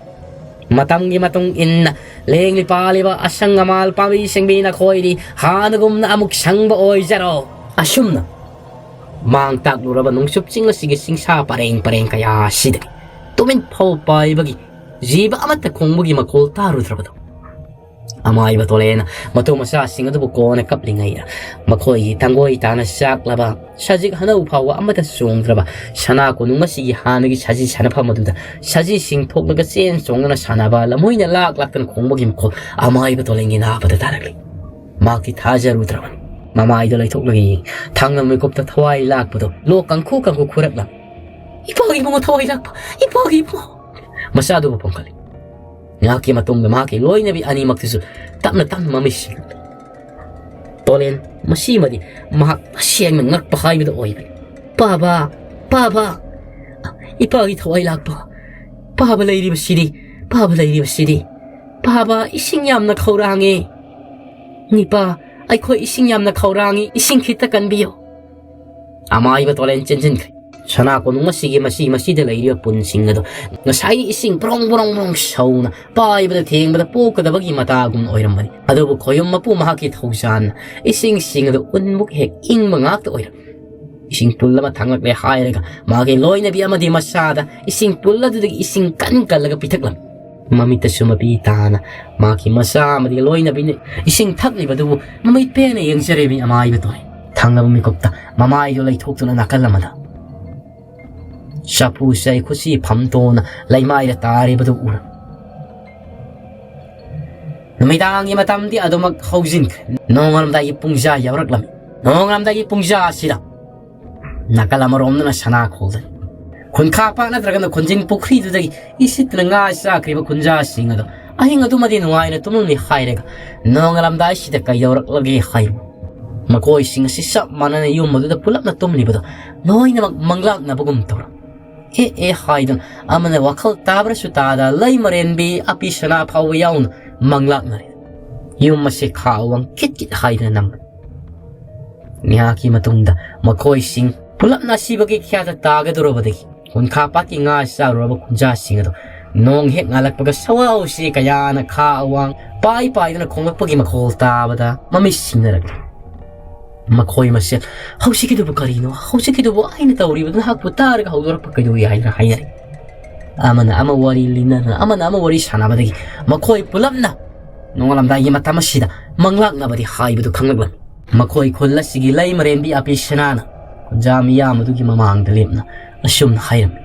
ꯃꯇꯝꯒꯤ ꯃꯇꯨꯡ ꯏꯟꯅ ꯂꯦꯡꯂꯤ ꯄꯥꯜꯂꯤꯕ ꯑꯁꯪ ꯑꯃꯥꯜ ꯄꯥꯝꯕꯤ ꯁꯤꯡꯕꯤ ꯅꯈꯣꯏꯗꯤ ꯍꯥꯟꯅꯒꯨꯝꯅ ꯑꯃꯨꯛ ꯁꯪꯕ ꯑꯣꯏꯖꯔꯣ꯫ ꯑꯁꯨꯝꯅ ꯃꯥꯡ ꯇꯥꯛꯂꯨꯔꯕ ꯅꯣꯡꯆꯨꯞ ꯆꯤꯡ ꯑꯁꯤꯒꯤ ꯆꯤꯡꯁꯥ ꯄꯔꯦꯡ ꯄꯔꯦꯡ ꯀꯌꯥ ꯑꯁꯤꯗꯒꯤ ꯇꯨꯃꯤꯟ ꯐꯥꯎ ꯄꯥꯏꯕꯒꯤ ꯖꯤꯕ ꯑꯃꯠꯇ ꯈꯣꯡꯕꯒꯤ ꯃꯈꯣꯜ ꯇꯥꯔꯨꯗ꯭ꯔꯕꯗꯣ꯫ ꯑꯃꯥꯏꯕ ꯇꯣꯂꯦꯅ ꯃꯇꯨ ꯃꯆꯥꯁꯤꯡ ꯑꯗꯨꯕꯨ ꯀꯣꯟꯅ ꯀꯞꯂꯤꯉꯩꯗ ꯃꯈꯣꯏꯒꯤ ꯇꯪꯒꯣꯏ ꯇꯥꯅ ꯆꯥꯛꯂꯕ ꯁꯖꯤꯛ ꯍꯅꯧ ꯐꯥꯎꯕ ꯑꯃꯠꯇ ꯆꯣꯡꯗ꯭ꯔꯕ ꯁꯅꯥ ꯀꯣꯅꯨꯡ ꯑꯁꯤꯒꯤ ꯍꯥꯟꯅꯒꯤ ꯁꯖꯤ ꯁꯥꯟꯅꯐꯝ ꯑꯗꯨꯗ ꯁꯖꯤꯁꯤꯡ ꯊꯣꯛꯂꯒ ꯆꯦꯟ ꯆꯣꯡꯗꯨꯅ ꯁꯥꯟꯅꯕ ꯂꯝꯃꯣꯏꯅ ꯂꯥꯛ ꯂꯥꯛꯇꯅ ꯈꯣꯡꯕꯒꯤ ꯃꯈꯣꯜ ꯑꯃꯥꯏꯕ ꯇꯣꯂꯦꯟꯒꯤ ꯅꯥꯕꯗ ꯇꯥꯔꯛꯂꯤ꯫ ꯃꯍꯥꯛꯇꯤ ꯊꯥꯖꯔꯨꯗ꯭ꯔꯕꯅꯤ꯫ ꯃꯃꯥꯏꯗꯣ ꯂꯩꯊꯣꯛꯂꯒ ꯌꯦꯡ ꯊꯥꯡꯅ ꯃꯤꯀꯨꯞꯇ ꯊꯋꯥꯏ ꯂꯥꯛꯄꯗꯣ ꯂꯣꯛ ꯀꯥꯡꯈꯨ ꯀꯥꯡꯈꯨ ꯈꯨꯔꯛꯂꯝꯃꯤ꯫ "ꯏꯄꯥꯒꯤ ꯏꯕꯨꯡꯉꯣ ꯊꯋꯥꯏ ꯂꯥꯛꯄ! ꯏꯄꯥꯒꯤ ꯏꯕꯨꯡꯉꯣ!" ꯃꯆꯥꯗꯨꯕꯨ ꯄꯣꯡꯈꯠꯂꯤ꯫ ꯉꯥꯏꯍꯥꯛꯀꯤ ꯃꯇꯨꯡꯗ ꯃꯍꯥꯛꯀꯤ ꯂꯣꯏꯅꯕꯤ ꯑꯅꯤꯃꯛꯇꯨꯁꯨ ꯇꯞꯅ ꯇꯞꯅ ꯃꯃꯤꯠ ꯁꯤꯡꯂꯛꯂꯤ꯫ ꯇꯣꯂꯦꯟ ꯃꯁꯤꯃꯗꯤ ꯃꯍꯥꯛ ꯇꯁꯦꯡꯅ ꯉꯛꯄ ꯍꯥꯏꯕꯗꯨ ꯑꯣꯏꯕꯅꯤ꯫ "ꯄꯥꯕ! ꯄꯥꯕ! ꯏꯄꯥꯒꯤ ꯊꯋꯥꯏ ꯂꯥꯛꯄ! ꯄꯥꯕ ꯂꯩꯔꯤꯕꯁꯤꯗꯤ! ꯄꯥꯕ ꯂꯩꯔꯤꯕꯁꯤꯗꯤ! ꯄꯥꯕ, ꯏꯁꯤꯡ ꯌꯥꯝꯅ ꯈꯧꯔꯥꯡꯉꯦ! ꯅꯤꯄꯥ, ꯑꯩꯈꯣꯏ ꯏꯁꯤꯡ ꯌꯥꯝꯅ ꯈꯧꯔꯥꯡꯉꯤ, ꯏꯁꯤꯡ ꯈꯤꯇ ꯀꯟꯕꯤꯌꯨ!" ꯑꯃꯥꯏꯕ ꯇꯣꯂꯦꯟ ꯆꯦꯟꯁꯤꯟꯈ꯭ꯔꯦ꯫ ꯁꯅꯥ ꯀꯣꯅꯨꯡ ꯑꯁꯤꯒꯤ ꯃꯁꯤ ꯃꯁꯤꯗ ꯂꯩꯔꯤꯕ ꯄꯨꯟꯁꯤꯡ ꯑꯗꯨ ꯉꯁꯥꯏ ꯏꯁꯤꯡ ꯕ꯭ꯔꯣꯡ ꯕ꯭ꯔꯣꯡ ꯕ꯭ꯔꯣꯡ ꯁꯧꯅ ꯄꯥꯏꯕꯗ ꯊꯦꯡꯕꯗ ꯄꯣꯛꯀꯗꯕꯒꯤ ꯃꯇꯥꯒꯨꯝ ꯑꯣꯏꯔꯝꯕꯅꯤ꯫ ꯑꯗꯨꯕꯨ ꯈꯣꯌꯨꯝ ꯃꯄꯨ ꯃꯍꯥꯛꯀꯤ ꯊꯧꯖꯥꯟꯅ ꯏꯁꯤꯡꯁꯤꯡ ꯑꯗꯨ ꯎꯟꯃꯨꯛ ꯍꯦꯛ ꯏꯪꯕ ꯉꯥꯛꯇ ꯑꯣꯏꯔꯝꯃꯤ꯫ ꯏꯁꯤꯡ ꯄꯨꯜ ꯑꯃ ꯊꯥꯡꯂꯛꯂꯦ ꯍꯥꯏꯔꯒ ꯃꯥꯒꯤ ꯂꯣꯏꯅꯕꯤ ꯑꯃꯗꯤ ꯃꯆꯥꯗ ꯏꯁꯤꯡ ꯄꯨꯜ ꯑꯗꯨꯗꯒꯤ ꯏꯁꯤꯡ ꯀꯟ ꯀꯜꯂꯒ ꯄꯤꯊꯛꯂꯝꯃꯤ꯫ ꯃꯃꯤꯠꯇꯁꯨ ꯃꯄꯤ ꯇꯥꯅ ꯃꯥꯒꯤ ꯃꯆꯥ ꯑꯃꯗꯤ ꯂꯣꯏꯅꯕꯤꯅ ꯏꯁꯤꯡ ꯊꯛꯂꯤꯕꯗꯨꯕꯨ ꯃꯃꯤꯠ ꯄꯦꯟꯅ ꯌꯦꯡꯖꯔꯦ ꯃꯤ ꯑꯃꯥꯏꯕ ꯇꯣꯂꯦꯟ꯫ ꯊꯪꯅꯕ ꯃꯤꯀꯨꯞꯇ ꯃꯃꯥꯏꯗꯨ ꯂꯩꯊꯣꯛꯇꯨꯅ ꯅꯥꯀꯜ ꯑꯃꯗ ꯆꯐꯨ ꯆꯩꯈꯨꯠꯁꯤ ꯐꯝꯇꯣꯟꯅ ꯂꯩꯃꯥꯏꯗ ꯇꯥꯔꯤꯕꯗꯨ ꯎꯔꯝꯃꯤ꯫ ꯅꯨꯃꯤꯗꯥꯡꯒꯤ ꯃꯇꯝꯗꯤ ꯑꯗꯨꯃꯛ ꯍꯧꯖꯤꯟꯈ꯭ꯔꯦ꯫ ꯅꯣꯡꯉꯥꯜꯂꯝꯗꯥꯏꯒꯤ ꯄꯨꯡꯖꯥ ꯌꯧꯔꯛꯂꯝꯃꯤ꯫ ꯅꯣꯡꯉꯥꯜꯂꯝꯗꯥꯏꯒꯤ ꯄꯨꯡꯖꯥ ꯑꯁꯤꯗ ꯅꯥꯀꯜ ꯑꯃꯔꯣꯝꯗꯅ ꯁꯅꯥ ꯈꯣꯜꯗꯅꯤ꯫ ꯈꯨꯟꯈꯥ ꯄꯥꯠ ꯅꯠꯇ꯭ꯔꯒꯅ ꯈꯨꯟꯖꯤꯡ ꯄꯨꯈ꯭ꯔꯤꯗꯨꯗꯒꯤ ꯏꯁꯤꯠꯇꯨꯅ ꯉꯥ ꯆꯥꯈ꯭ꯔꯤꯕ ꯈꯨꯟꯖꯥꯁꯤꯡ ꯑꯗꯣ ꯑꯍꯤꯡ ꯑꯗꯨꯃꯗꯤ ꯅꯨꯡꯉꯥꯏꯅ ꯇꯨꯝꯂꯝꯃꯤ ꯍꯥꯏꯔꯒ, ꯅꯣꯡꯉꯥꯜꯂꯝꯗꯥꯏꯁꯤꯗ ꯀꯩꯗꯧꯔꯛꯂꯒꯦ ꯍꯥꯏ꯫ ꯃꯈꯣꯏꯁꯤꯡ ꯑꯁꯤ ꯆꯞ ꯃꯥꯟꯅꯅ ꯌꯨꯝ ꯑꯗꯨꯗ ꯄꯨꯂꯞꯅ ꯇꯨꯝꯂꯤꯕꯗꯣ ꯂꯣꯏꯅꯃꯛ ꯃꯪꯂꯥꯛꯅꯕꯒꯨꯝ ꯇꯧꯔꯝꯃꯤ꯫ ꯑꯦ ꯑꯦ ꯍꯥꯏꯗꯨꯅ ꯑꯃꯅ ꯋꯥꯈꯜ ꯇꯥꯕ꯭ꯔꯁꯨ ꯇꯥꯗ ꯂꯩ ꯃꯔꯦꯟꯕꯤ ꯑꯄꯤ ꯁꯅꯥ ꯐꯥꯎꯕ ꯌꯥꯎꯅ ꯃꯪꯂꯥꯛꯅꯔꯦ꯫ ꯌꯨꯝ ꯑꯁꯤ ꯈꯥ ꯑꯋꯥꯡ ꯀꯤꯠ ꯀꯤꯠ ꯍꯥꯏꯗꯨꯅ ꯅꯝꯃꯤ꯫ ꯉꯥꯏꯍꯥꯛꯀꯤ ꯃꯇꯨꯡꯗ ꯃꯈꯣꯏꯁꯤꯡ ꯄꯨꯂꯞꯅ ꯑꯁꯤꯕꯒꯤ ꯈ꯭ꯌꯥꯗ ꯇꯥꯒꯗꯧꯔꯕꯗꯒꯤ ꯈꯨꯟꯈꯥ ꯄꯥꯠꯀꯤ ꯉꯥ ꯆꯥꯔꯨꯔꯕ ꯈꯨꯟꯖꯥꯁꯤꯡ ꯑꯗꯣ ꯅꯣꯡ ꯍꯦꯛ ꯉꯥꯜꯂꯛꯄꯒ ꯁꯋꯥꯎꯁꯤ ꯀꯌꯥꯅ ꯈꯥ ꯑꯋꯥꯡ ꯄꯥꯏ ꯄꯥꯏꯗꯨꯅ ꯈꯣꯡꯂꯛꯄꯒꯤ ꯃꯈꯣꯜ ꯇꯥꯕꯗ ꯃꯃꯤꯠ ꯁꯤꯡꯅꯔꯛꯂꯤ꯫ ꯃꯈꯣꯏ ꯃꯁꯦꯜ, "ꯍꯧꯖꯤꯛꯀꯤꯗꯨꯕꯨ ꯀꯔꯤꯅꯣ? ꯍꯧꯖꯤꯛꯀꯤꯗꯨꯕꯨ ꯑꯩꯅ ꯇꯧꯔꯤꯕ ꯅꯍꯥꯛꯄꯨ ꯇꯥꯔꯒ ꯍꯧꯗꯣꯔꯛꯄ ꯀꯩꯗꯧꯏ?" ꯍꯥꯏꯗꯨꯅ ꯍꯥꯏꯅꯔꯤ꯫ ꯑꯃꯅ ꯑꯃ ꯋꯥꯔꯤ ꯂꯤꯅꯗꯨꯅ, ꯑꯃꯅ ꯑꯃ ꯋꯥꯔꯤ ꯁꯥꯟꯅꯕꯗꯒꯤ ꯃꯈꯣꯏ ꯄꯨꯂꯞꯅ ꯅꯣꯡꯉꯥꯜꯂꯝꯗꯥꯏꯒꯤ ꯃꯇꯝ ꯑꯁꯤꯗ ꯃꯪꯂꯥꯛꯅꯕꯗꯤ ꯍꯥꯏꯕꯗꯨ ꯈꯪꯂꯛꯂꯝꯃꯤ꯫ ꯃꯈꯣꯏ ꯈꯨꯜ ꯑꯁꯤꯒꯤ ꯂꯩ ꯃꯔꯦꯟꯕꯤ ꯑꯄꯤ ꯁꯅꯥꯅ ꯈꯨꯟꯖꯥ ꯃꯤꯌꯥꯝ ꯑꯗꯨꯒꯤ ꯃꯃꯥꯡꯗ ꯂꯦꯞꯅ ꯑꯁꯨꯝꯅ ꯍꯥꯏꯔꯝꯃꯤ,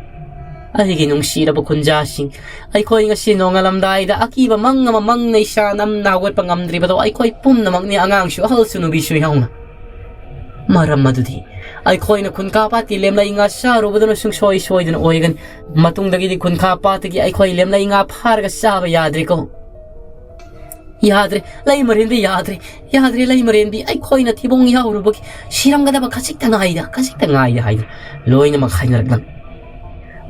"ꯑꯩꯒꯤ ꯅꯨꯡꯁꯤꯔꯕ ꯈꯨꯟꯖꯥꯁꯤꯡ, ꯑꯩꯈꯣꯏ ꯉꯁꯤ ꯅꯣꯡꯉꯥꯜꯂꯝꯗꯥꯏꯗ ꯑꯀꯤꯕ ꯃꯪ ꯑꯃ ꯃꯪꯅ ꯏꯁꯥ ꯅꯝꯅ ꯍꯧꯒꯠꯄ ꯉꯝꯗ꯭ꯔꯤꯕꯗꯣ ꯑꯩꯈꯣꯏ ꯄꯨꯝꯅꯃꯛꯅꯤ, ꯑꯉꯥꯡꯁꯨ ꯑꯍꯜꯁꯨ ꯅꯨꯕꯤꯁꯨ ꯌꯥꯎꯅ꯫ ꯃꯔꯝ ꯑꯗꯨꯗꯤ ꯑꯩꯈꯣꯏꯅ ꯈꯨꯟꯈꯥ ꯄꯥꯠꯀꯤ ꯂꯦꯝꯂꯩ ꯉꯥ ꯆꯥꯔꯨꯕꯗꯨꯅ ꯁꯨꯡꯁꯣꯏ ꯁꯣꯏꯗꯅ ꯑꯣꯏꯒꯅꯤ꯫ ꯃꯇꯨꯡꯗꯒꯤꯗꯤ ꯈꯨꯟꯈꯥ ꯄꯥꯠꯇꯒꯤ ꯑꯩꯈꯣꯏ ꯂꯦꯝꯂꯩ ꯉꯥ ꯐꯥꯔꯒ ꯆꯥꯕ ꯌꯥꯗ꯭ꯔꯦꯀꯣ꯫ ꯌꯥꯗ꯭ꯔꯦ, ꯂꯩ ꯃꯔꯦꯟꯕꯤ ꯌꯥꯗ꯭ꯔꯦ, ꯌꯥꯗ꯭ꯔꯦ, ꯂꯩ ꯃꯔꯦꯟꯕꯤ, ꯑꯩꯈꯣꯏꯅ ꯊꯤꯕꯣꯡ ꯌꯥꯎꯔꯨꯕꯒꯤ ꯁꯤꯔꯝꯒꯗꯕ ꯈꯖꯤꯛꯇ ꯉꯥꯏꯗ, ꯈꯖꯤꯛꯇ ꯉꯥꯏꯗ" ꯍꯥꯏꯗꯨꯅ ꯂꯣꯏꯅꯃꯛ ꯍꯥꯏꯅꯔꯛꯂꯝꯃꯤ꯫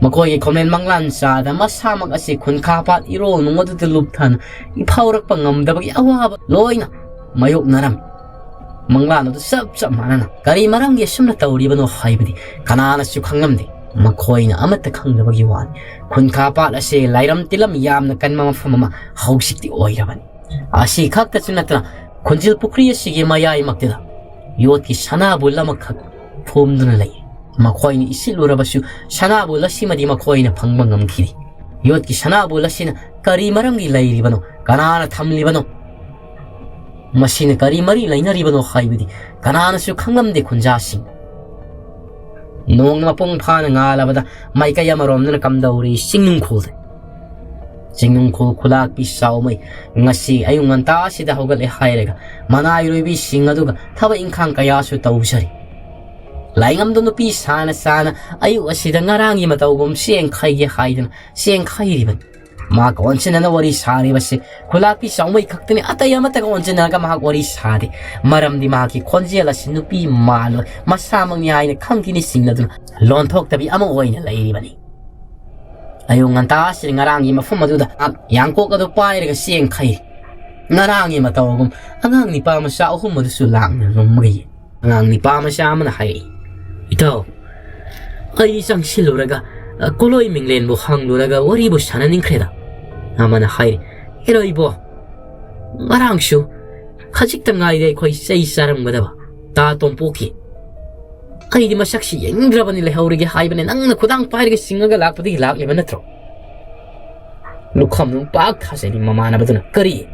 ꯃꯈꯣꯏꯒꯤ ꯈꯣꯝꯂꯦꯟ ꯃꯪꯂꯥꯟ ꯆꯥꯗ ꯃꯁꯥꯃꯛ ꯑꯁꯤ ꯈꯨꯟꯈꯥ ꯄꯥꯠ ꯏꯔꯣꯜ ꯅꯨꯡ ꯑꯗꯨꯗ ꯂꯨꯞꯊꯅ ꯏꯐꯥꯎꯔꯛꯄ ꯉꯝꯗꯕꯒꯤ ꯑꯋꯥꯕ ꯂꯣꯏꯅ ꯃꯥꯌꯣꯛꯅꯔꯝꯃꯤ꯫ ꯃꯪꯂꯥꯟ ꯑꯗꯨ ꯆꯞ ꯆꯞ ꯃꯥꯟꯅꯅ ꯀꯔꯤ ꯃꯔꯝꯒꯤ ꯑꯁꯨꯝꯅ ꯇꯧꯔꯤꯕꯅꯣ ꯍꯥꯏꯕꯗꯤ ꯀꯅꯥꯅꯁꯨ ꯈꯪꯂꯝꯗꯦ꯫ ꯃꯈꯣꯏꯅ ꯑꯃꯠꯇ ꯈꯪꯗꯕꯒꯤ ꯋꯥꯅꯤ꯫ ꯈꯨꯟꯈꯥ ꯄꯥꯠ ꯑꯁꯤ ꯂꯥꯏꯔꯝ ꯇꯤꯂꯝ ꯌꯥꯝꯅ ꯀꯟꯕ ꯃꯐꯝ ꯑꯃ ꯍꯧꯖꯤꯛꯇꯤ ꯑꯣꯏꯔꯕꯅꯤ꯫ ꯑꯁꯤ ꯈꯛꯇꯁꯨ ꯅꯠꯇꯅ ꯈꯨꯟꯖꯤꯜ ꯄꯨꯈ꯭ꯔꯤ ꯑꯁꯤꯒꯤ ꯃꯌꯥꯏꯃꯛꯇꯨꯗ ꯌꯣꯠꯀꯤ ꯁꯅꯥꯕꯨꯜ ꯑꯃꯈꯛ ꯐꯣꯝꯗꯨꯅ ꯂꯩ꯫ ꯃꯈꯣꯏꯅ ꯏꯁꯤꯠꯂꯨꯔꯕꯁꯨ ꯁꯅꯥꯕꯨꯜ ꯑꯁꯤꯃꯗꯤ ꯃꯈꯣꯏꯅ ꯐꯪꯕ ꯉꯝꯈꯤꯗꯦ꯫ ꯌꯣꯠꯀꯤ ꯁꯅꯥꯕꯨꯜ ꯑꯁꯤꯅ ꯀꯔꯤ ꯃꯔꯝꯒꯤ ꯂꯩꯔꯤꯕꯅꯣ? ꯀꯅꯥꯅ ꯊꯝꯂꯤꯕꯅꯣ? ꯃꯁꯤꯅ ꯀꯔꯤ ꯃꯔꯤ ꯂꯩꯅꯔꯤꯕꯅꯣ ꯍꯥꯏꯕꯗꯤ ꯀꯅꯥꯅꯁꯨ ꯈꯪꯂꯝꯗꯦ ꯈꯨꯟꯖꯥꯁꯤꯡ꯫ ꯅꯣꯡꯅ ꯃꯄꯨꯡ ꯐꯥꯅ ꯉꯥꯜꯂꯕꯗ ꯃꯥꯏꯀꯩ ꯑꯃꯔꯣꯝꯗꯅ ꯀꯝꯗꯧꯔꯤ? ꯆꯤꯡꯅꯨꯡꯈꯣꯜꯗ꯫ ꯆꯤꯡꯅꯨꯡꯈꯣꯜ ꯈꯨꯂꯥꯛꯄꯤ ꯆꯥꯎꯃꯩ ꯉꯁꯤ ꯑꯌꯨꯛ ꯉꯟꯇꯥꯁꯤꯗ ꯍꯧꯒꯠꯂꯦ ꯍꯥꯏꯔꯒ ꯃꯅꯥꯏꯔꯣꯏꯕꯤꯁꯤꯡ ꯑꯗꯨꯒ ꯊꯕꯛ ꯏꯪꯈꯥꯡ ꯀꯌꯥꯁꯨ ꯇꯧꯖꯔꯤ꯫ ꯂꯥꯏꯉꯝꯗꯣ ꯅꯨꯄꯤ ꯁꯥꯅ ꯁꯥꯅ ꯑꯌꯨꯛ ꯑꯁꯤꯗ ꯉꯔꯥꯡꯒꯤ ꯃꯇꯧꯒꯨꯝ ꯆꯦꯡ ꯈꯩꯒꯦ ꯍꯥꯏꯗꯨꯅ ꯆꯦꯡ ꯈꯩꯔꯤꯕꯅꯤ꯫ ꯃꯍꯥꯛꯀ ꯑꯣꯟꯁꯤꯟꯅꯅ ꯋꯥꯔꯤ ꯁꯥꯔꯤꯕꯁꯤ ꯈꯨꯂꯥꯛꯄꯤ ꯆꯥꯎꯃꯩ ꯈꯛꯇꯅꯤ꯫ ꯑꯇꯩ ꯑꯃꯠꯇꯒ ꯑꯣꯟꯁꯤꯟꯅꯔꯒ ꯃꯍꯥꯛ ꯋꯥꯔꯤ ꯁꯥꯗꯦ꯫ ꯃꯔꯝꯗꯤ ꯃꯍꯥꯛꯀꯤ ꯈꯣꯟꯖꯦꯜ ꯑꯁꯤ ꯅꯨꯄꯤ ꯃꯥꯜꯂꯣꯏ, ꯃꯁꯥꯃꯛꯅꯤ ꯍꯥꯏꯅ ꯈꯪꯈꯤꯅꯤ ꯆꯤꯡꯅꯗꯨꯅ ꯂꯣꯟꯊꯣꯛꯇꯕꯤ ꯑꯃ ꯑꯣꯏꯅ ꯂꯩꯔꯤꯕꯅꯤ꯫ ꯑꯌꯨꯛ ꯉꯟꯇꯥꯁꯤꯗ ꯉꯔꯥꯡꯒꯤ ꯃꯐꯝ ꯑꯗꯨꯗ ꯃꯍꯥꯛ ꯌꯥꯡꯀꯣꯛ ꯑꯗꯨ ꯄꯥꯏꯔꯒ ꯆꯦꯡ ꯈꯩ꯫ ꯉꯔꯥꯡꯒꯤ ꯃꯇꯧꯒꯨꯝ ꯑꯉꯥꯡ ꯅꯤꯄꯥ ꯃꯆꯥ ꯑꯍꯨꯝ ꯑꯗꯨꯁꯨ ꯂꯥꯛꯅ ꯂꯨꯝꯕꯒꯤ ꯑꯉꯥꯡ ꯅꯤꯄꯥ ꯃꯆꯥ ꯑꯃꯅ ꯍꯥꯏꯔꯛꯏ, "ꯏꯇꯥꯎ, ꯑꯩ ꯆꯪꯁꯤꯜꯂꯨꯔꯒ, ꯑ, ꯀꯣꯂꯣꯏ ꯃꯤꯡꯂꯦꯟꯕꯨ ꯍꯪꯂꯨꯔꯒ ꯋꯥꯔꯤꯕꯨ ꯁꯥꯟꯅꯅꯤꯡꯈ꯭ꯔꯦꯗ꯫" ꯑꯃꯅ ꯍꯥꯏꯔꯤ, "ꯑꯦꯔꯣꯏꯕꯣ, ꯉꯔꯥꯡꯁꯨ ꯈꯖꯤꯛꯇ ꯉꯥꯏꯔꯦ ꯑꯩꯈꯣꯏ ꯆꯩ ꯆꯥꯔꯝꯒꯗꯕ꯫ ꯇꯥ ꯇꯣꯝꯄꯣꯛꯀꯤ ꯑꯩꯗꯤ ꯃꯁꯛꯁꯤ ꯌꯦꯡꯅꯤꯡꯗ꯭ꯔꯕꯅꯤ, ꯂꯩꯍꯧꯔꯒꯦ ꯍꯥꯏꯕꯅꯤ꯫ ꯅꯪꯅ ꯈꯨꯗꯥꯡ ꯄꯥꯏꯔꯒ ꯆꯤꯡꯉꯒ ꯂꯥꯛꯄꯗꯒꯤ ꯂꯥꯛꯂꯤꯕ ꯅꯠꯇ꯭ꯔꯣ? ꯂꯨꯈꯝꯗꯨ ꯄꯥꯛ ꯊꯥꯖꯩ ꯃꯃꯥꯟꯅꯕꯗꯨꯅ꯫ ꯀꯔꯤ?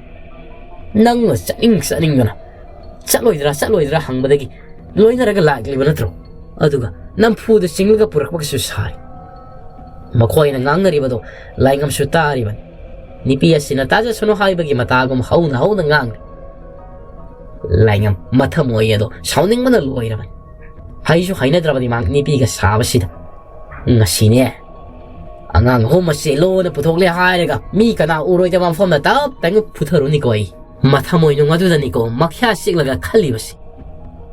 ꯅꯪꯅ ꯆꯠꯅꯤꯡ ꯆꯠꯅꯤꯡꯗꯅ ꯆꯠꯂꯣꯏꯗ꯭ꯔꯥ ꯆꯠꯂꯣꯏꯗ꯭ꯔꯥ ꯍꯪꯕꯗꯒꯤ ꯂꯣꯏꯅꯔꯒ ꯂꯥꯛꯂꯤꯕ ꯅꯠꯇ꯭ꯔꯣ? ꯑꯗꯨꯒ ꯅꯝꯐꯨꯗ ꯆꯤꯡꯂꯒ ꯄꯨꯔꯛꯄꯒꯁꯨ ꯁꯥꯔꯤ꯫" ꯃꯈꯣꯏꯅ ꯉꯥꯡꯅꯔꯤꯕꯗꯣ ꯂꯥꯏꯉꯝꯁꯨ ꯇꯥꯔꯤꯕꯅꯤ꯫ ꯅꯨꯄꯤ ꯑꯁꯤꯅ ꯇꯥꯖꯁꯅꯨ ꯍꯥꯏꯕꯒꯤ ꯃꯇꯥꯒꯨꯝ ꯍꯧꯅ ꯍꯧꯅ ꯉꯥꯡꯂꯤ꯫ ꯂꯥꯏꯉꯝ ꯃꯊꯃꯣꯏ ꯑꯗꯣ ꯁꯥꯎꯅꯤꯡꯕꯅ ꯂꯣꯏꯔꯕꯅꯤ꯫ ꯍꯩꯁꯨ ꯍꯩꯅꯗ꯭ꯔꯕꯅꯤ ꯃꯍꯥꯛ ꯅꯨꯄꯤꯒ ꯁꯥꯕꯁꯤꯗ꯫ "ꯉꯁꯤꯅꯦ ꯑꯉꯥꯡ ꯑꯍꯨꯝ ꯑꯁꯤ ꯂꯣꯟꯅ ꯄꯨꯊꯣꯛꯂꯦ ꯍꯥꯏꯔꯒ ꯃꯤ ꯀꯅꯥ ꯎꯔꯣꯏꯗꯕ ꯃꯐꯝꯗ ꯇꯞ ꯇꯥꯏꯅ ꯄꯨꯊꯔꯨꯅꯤꯀꯣ ꯑꯩ꯫ ꯃꯊꯃꯣꯏꯅꯨꯡ ꯑꯗꯨꯗꯅꯤꯀꯣ ꯃꯈ꯭ꯌꯥ ꯆꯤꯛꯂꯒ ꯈꯜꯂꯤꯕꯁꯤ꯫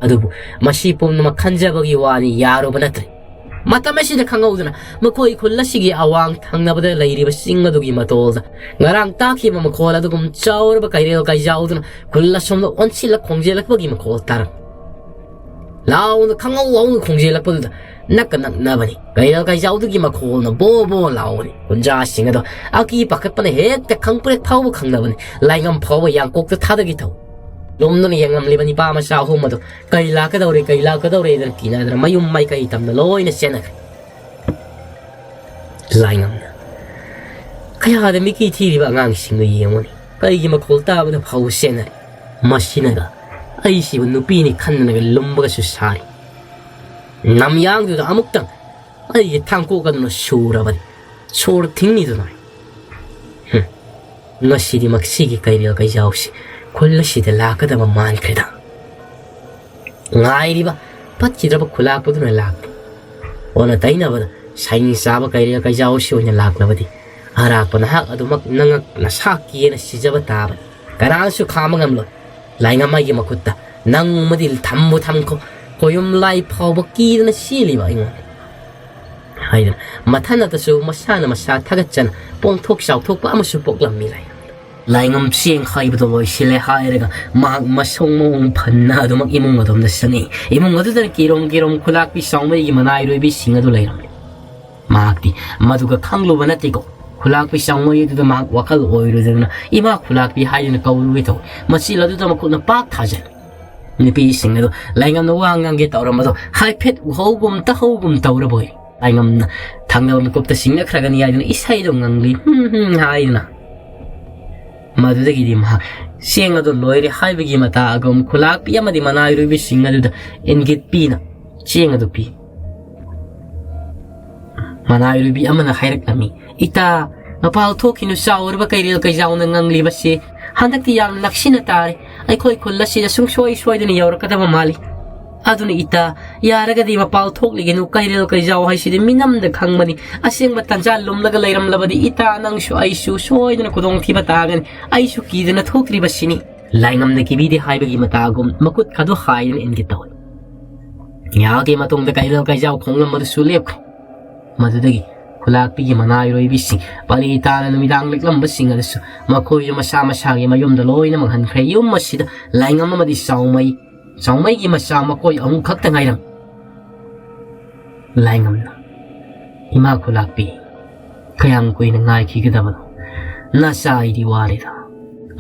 ꯑꯗꯨꯕꯨ ꯃꯁꯤ ꯄꯨꯝꯅꯃꯛ ꯈꯟꯖꯕꯒꯤ ꯋꯥꯅꯤ, ꯌꯥꯔꯨꯕ ꯅꯠꯇ꯭ꯔꯦ꯫" ꯃꯇꯝ ꯑꯁꯤꯗ ꯈꯪꯍꯧꯗꯅ ꯃꯈꯣꯏ ꯈꯨꯜ ꯑꯁꯤꯒꯤ ꯑꯋꯥꯡ ꯊꯪꯅꯕꯗ ꯂꯩꯔꯤꯕ ꯆꯤꯡ ꯑꯗꯨꯒꯤ ꯃꯇꯣꯜꯗ ꯉꯔꯥꯡ ꯇꯥꯈꯤꯕ ꯃꯈꯣꯜ ꯑꯗꯨꯒꯨꯝ ꯆꯥꯎꯔꯕ ꯀꯩꯔꯦꯜ ꯀꯩꯖꯥꯎꯗꯨꯅ ꯈꯨꯜ ꯑꯁꯣꯝꯗ ꯑꯣꯟꯁꯤꯜꯂ ꯈꯣꯡꯖꯦꯜꯂꯛꯄꯒꯤ ꯃꯈꯣꯜ ꯇꯥꯔꯝꯃꯤ꯫ ꯂꯥꯎꯅ ꯈꯪꯍꯧ ꯍꯧꯅ ꯈꯣꯡꯖꯦꯜꯂꯛꯄꯗꯨꯗ ꯅꯛꯀ ꯅꯛꯅꯕꯅꯤ꯫ ꯀꯩꯔꯦꯜ ꯀꯩꯖꯥꯎꯗꯨꯒꯤ ꯃꯈꯣꯜꯅ ꯕꯣ ꯕꯣ ꯂꯥꯎꯕꯅꯤ꯫ ꯀꯨꯟꯖꯥꯁꯤꯡ ꯑꯗꯣ ꯑꯀꯤ ꯄꯥꯈꯠꯄꯅ ꯍꯦꯛꯇ ꯈꯪꯄ꯭ꯔꯦꯛ ꯐꯥꯎꯕ ꯈꯪꯗꯕꯅꯤ꯫ ꯂꯥꯏꯉꯝ ꯐꯥꯎꯕ ꯌꯥꯡꯀꯣꯛꯇ ꯊꯥꯗꯈꯤ ꯊꯧ꯫ ꯂꯨꯝꯗꯨꯅ ꯌꯦꯡꯂꯝꯂꯤꯕ ꯅꯤꯄꯥ ꯃꯆꯥ ꯑꯍꯨꯝ ꯑꯗꯨ ꯀꯩ ꯂꯥꯛꯀꯗꯧꯔꯦ, ꯀꯩ ꯂꯥꯛꯀꯗꯧꯔꯦꯗꯅ ꯀꯤꯅꯗꯅ ꯃꯌꯨꯝ ꯃꯥꯏꯀꯩ ꯇꯝꯅ ꯂꯣꯏꯅ ꯆꯦꯟꯅꯈ꯭ꯔꯦ꯫ ꯂꯥꯏꯉꯝꯅ ꯀꯌꯥꯗ ꯃꯤꯀꯤ ꯊꯤꯔꯤꯕ ꯑꯉꯥꯡꯁꯤꯡꯗꯨ ꯌꯦꯡꯉꯨꯅꯤ꯫ ꯀꯩꯒꯤ ꯃꯈꯣꯜ ꯇꯥꯕꯗ ꯐꯥꯎꯕ ꯆꯦꯟꯅꯔꯤ꯫ ꯃꯁꯤꯅꯒ ꯑꯩꯁꯤꯕꯨ ꯅꯨꯄꯤꯅꯤ ꯈꯟꯗꯅꯒ ꯂꯨꯝꯕꯒꯁꯨ ꯁꯥꯔꯤ꯫ ꯅꯝꯌꯥꯡꯗꯨꯗ ꯑꯃꯨꯛꯇꯪ ꯑꯩꯒꯤ ꯊꯥꯡꯀꯣꯛ ꯑꯗꯨꯅ ꯁꯨꯔꯕꯅꯤ꯫ ꯁꯣꯔ ꯊꯤꯡꯅꯤꯗꯨꯅ꯫ ꯍꯨꯝ꯫ ꯉꯁꯤꯗꯤ ꯃꯁꯤꯒꯤ ꯀꯩꯔꯦꯜ ꯀꯩꯖꯥꯎꯁꯤ ꯈꯨꯜ ꯑꯁꯤꯗ ꯂꯥꯛꯀꯗꯕ ꯃꯥꯟꯈ꯭ꯔꯦꯗ꯫ ꯉꯥꯏꯔꯤꯕ ꯄꯠꯈꯤꯗ꯭ꯔꯕ ꯈꯨꯂꯥꯛꯄꯗꯨꯅ ꯂꯥꯛꯂꯤ꯫ ꯑꯣꯟꯅ ꯇꯩꯅꯕꯗ ꯁꯩꯅꯤꯡ ꯆꯥꯕ ꯀꯩꯔꯦꯜ ꯀꯩꯖꯥꯎꯁꯤ ꯑꯣꯏꯅ ꯂꯥꯛꯂꯕꯗꯤ ꯑꯔꯥꯛꯄ ꯅꯍꯥꯛ ꯑꯗꯨꯃꯛ ꯅꯉꯛ ꯅꯁꯥ ꯀꯤꯅ ꯁꯤꯖꯕ ꯇꯥꯕꯅꯤ꯫ ꯀꯅꯥꯅꯁꯨ ꯈꯥꯝꯕ ꯉꯝꯂꯣꯏ꯫ ꯂꯥꯏꯉꯝ ꯑꯩꯒꯤ ꯃꯈꯨꯠꯇ ꯅꯪꯃꯗꯤ ꯊꯝꯕꯨ ꯊꯝꯈꯣ꯫ ꯀꯣꯌꯨꯝ ꯂꯥꯏ ꯐꯥꯎꯕ ꯀꯤꯗꯅ ꯆꯦꯜꯂꯤꯕ ꯑꯩꯉꯣꯟꯗ꯫ ꯍꯥꯏꯗꯅ ꯃꯊꯟꯅꯇꯁꯨ ꯃꯁꯥꯅ ꯃꯁꯥ ꯊꯥꯒꯠꯆꯅ ꯄꯣꯡꯊꯣꯛ ꯆꯥꯎꯊꯣꯛꯄ ꯑꯃꯁꯨ ꯄꯣꯛꯂꯝꯃꯤ꯫ ꯂꯥꯏꯉꯝ ꯆꯦꯡ ꯈꯥꯏꯕꯗꯣ ꯂꯣꯏꯁꯤꯜꯂꯦ ꯍꯥꯏꯔꯒ ꯃꯍꯥꯛ ꯃꯁꯣꯡ ꯃꯑꯣꯡ ꯐꯟꯅ ꯑꯗꯨꯃꯛ ꯏꯃꯨꯡ ꯑꯗꯣꯝꯗ ꯆꯪꯉꯛꯏ꯫ ꯏꯃꯨꯡ ꯑꯗꯨꯗꯅ ꯀꯤꯔꯣꯝ ꯀꯤꯔꯣꯝ ꯈꯨꯂꯥꯛꯄꯤ ꯆꯥꯎꯃꯩꯒꯤ ꯃꯅꯥꯏꯔꯣꯏꯕꯤꯁꯤꯡ ꯑꯗꯨ ꯂꯩꯔꯝꯂꯦ꯫ ꯃꯍꯥꯛꯇꯤ ꯃꯗꯨꯒ ꯈꯪꯂꯨꯕ ꯅꯠꯇꯦꯀꯣ꯫ ꯈꯨꯂꯥꯛꯄꯤ ꯆꯥꯎꯃꯩ ꯑꯗꯨꯗ ꯃꯍꯥꯛ ꯋꯥꯈꯜ ꯑꯣꯏꯔꯨꯗꯅ ꯏꯃꯥ ꯈꯨꯂꯥꯛꯄꯤ ꯍꯥꯏꯗꯨꯅ ꯀꯧꯔꯨꯒꯦ ꯇꯧꯏ꯫ ꯃꯆꯤꯜ ꯑꯗꯨꯗ ꯃꯈꯨꯠꯅ ꯄꯥꯛ ꯊꯥꯖꯜꯂꯤ꯫ ꯅꯨꯄꯤꯁꯤꯡ ꯑꯗꯨ ꯂꯥꯏꯉꯝꯅ ꯋꯥ ꯉꯥꯡꯒꯦ ꯇꯧꯔꯝꯕꯗꯣ ꯍꯥꯏꯐꯦꯠ ꯎꯍꯧꯒꯨꯝ ꯇꯥꯍꯧꯒꯨꯝ ꯇꯧꯔꯕꯣꯏ꯫ ꯂꯥꯏꯉꯝꯅ ꯊꯪꯅꯕ ꯃꯤꯀꯨꯞꯇ ꯁꯤꯡꯅꯈ꯭ꯔꯒꯅꯤ ꯍꯥꯏꯗꯨꯅ ꯏꯁꯩꯗꯣ ꯉꯪꯂꯤ꯫ ꯍꯨꯝ ꯍꯨꯝ ꯍꯥꯏꯗꯨꯅ꯫ ꯃꯗꯨꯗꯒꯤꯗꯤ ꯃꯍꯥꯛ ꯆꯦꯡ ꯑꯗꯨ ꯂꯣꯏꯔꯦ ꯍꯥꯏꯕꯒꯤ ꯃꯇꯥꯒꯨꯝ ꯈꯨꯂꯥꯛꯄꯤ ꯑꯃꯗꯤ ꯃꯅꯥꯏꯔꯣꯏꯕꯤꯁꯤꯡ ꯑꯗꯨꯗ ꯏꯪꯒꯤꯠ ꯄꯤꯅ ꯆꯦꯡ ꯑꯗꯨ ꯄꯤ꯫ ꯃꯅꯥꯏꯔꯣꯏꯕꯤ ꯑꯃꯅ ꯍꯥꯏꯔꯛꯂꯝꯃꯤ, "ꯏꯇꯥ, ꯃꯄꯥꯜ ꯊꯣꯛꯈꯤꯅꯨ, ꯆꯥꯎꯔꯕ ꯀꯩꯔꯦꯜ ꯀꯩꯖꯥꯎꯅ ꯉꯪꯂꯤꯕꯁꯦ ꯍꯟꯗꯛꯇꯤ ꯌꯥꯝꯅ ꯅꯛꯁꯤꯟꯅ ꯇꯥꯔꯦ꯫ ꯑꯩꯈꯣꯏ ꯈꯨꯜ ꯑꯁꯤꯗ ꯁꯨꯡꯁꯣꯏ ꯁꯣꯏꯗꯅ ꯌꯧꯔꯛꯀꯗꯕ ꯃꯥꯜꯂꯤ꯫ ꯑꯗꯨꯅ ꯏꯇꯥ, ꯌꯥꯔꯒꯗꯤ ꯃꯄꯥꯜ ꯊꯣꯛꯂꯤꯒꯅꯨ, ꯀꯩꯔꯦꯜ ꯀꯩꯖꯥꯎ ꯍꯥꯏꯁꯤꯗꯤ ꯃꯤꯅꯝꯗ ꯈꯪꯕꯅꯤ꯫ ꯑꯁꯦꯡꯕ ꯇꯟꯖꯥ ꯂꯨꯝꯂꯒ ꯂꯩꯔꯝꯂꯕꯗꯤ ꯏꯇꯥ, ꯅꯪꯁꯨ ꯑꯩꯁꯨ ꯁꯣꯏꯗꯅ ꯈꯨꯗꯣꯡꯊꯤꯕ ꯇꯥꯒꯅꯤ꯫ ꯑꯩꯁꯨ ꯀꯤꯗꯅ ꯊꯣꯛꯇ꯭ꯔꯤꯕꯁꯤꯅꯤ꯫" ꯂꯥꯏꯉꯝꯅ ꯀꯤꯕꯤꯗꯦ ꯍꯥꯏꯕꯒꯤ ꯃꯇꯥꯒꯨꯝ ꯃꯈꯨꯠ ꯈꯗꯣ ꯍꯥꯏꯗꯨꯅ ꯏꯟꯒꯦ ꯇꯧꯏ꯫ ꯉꯥꯏꯍꯥꯛꯀꯤ ꯃꯇꯨꯡꯗ ꯀꯩꯔꯦꯜ ꯀꯩꯖꯥꯎ ꯈꯣꯡꯂꯝꯕꯗꯨꯁꯨ ꯂꯦꯞꯈ꯭ꯔꯦ꯫ ꯃꯗꯨꯗꯒꯤ ꯈꯨꯂꯥꯛꯄꯤꯒꯤ ꯃꯅꯥꯏꯔꯣꯏꯕꯤꯁꯤꯡ ꯄꯂꯤ ꯇꯥꯅ ꯅꯨꯃꯤꯗꯥꯡ ꯂꯦꯛꯂꯝꯕꯁꯤꯡ ꯑꯗꯨꯁꯨ ꯃꯈꯣꯏꯁꯨ ꯃꯁꯥ ꯃꯁꯥꯒꯤ ꯃꯌꯨꯝꯗ ꯂꯣꯏꯅꯃꯛ ꯍꯟꯈ꯭ꯔꯦ꯫ ꯌꯨꯝ ꯑꯁꯤꯗ ꯂꯥꯏꯉꯝ ꯑꯃꯗꯤ ꯆꯥꯎꯃꯩ, ꯆꯥꯎꯃꯩꯒꯤ ꯃꯆꯥ ꯃꯈꯣꯏ ꯑꯍꯨꯝ ꯈꯛꯇ ꯉꯥꯏꯔꯝꯃꯤ꯫ ꯂꯥꯏꯉꯝꯅ, "ꯏꯃꯥ ꯈꯨꯂꯥꯛꯄꯤ, ꯀꯌꯥꯝ ꯀꯨꯏꯅ ꯉꯥꯏꯈꯤꯒꯗꯕꯅꯣ? ꯅꯆꯥ ꯑꯩꯗꯤ ꯋꯥꯔꯦꯗ꯫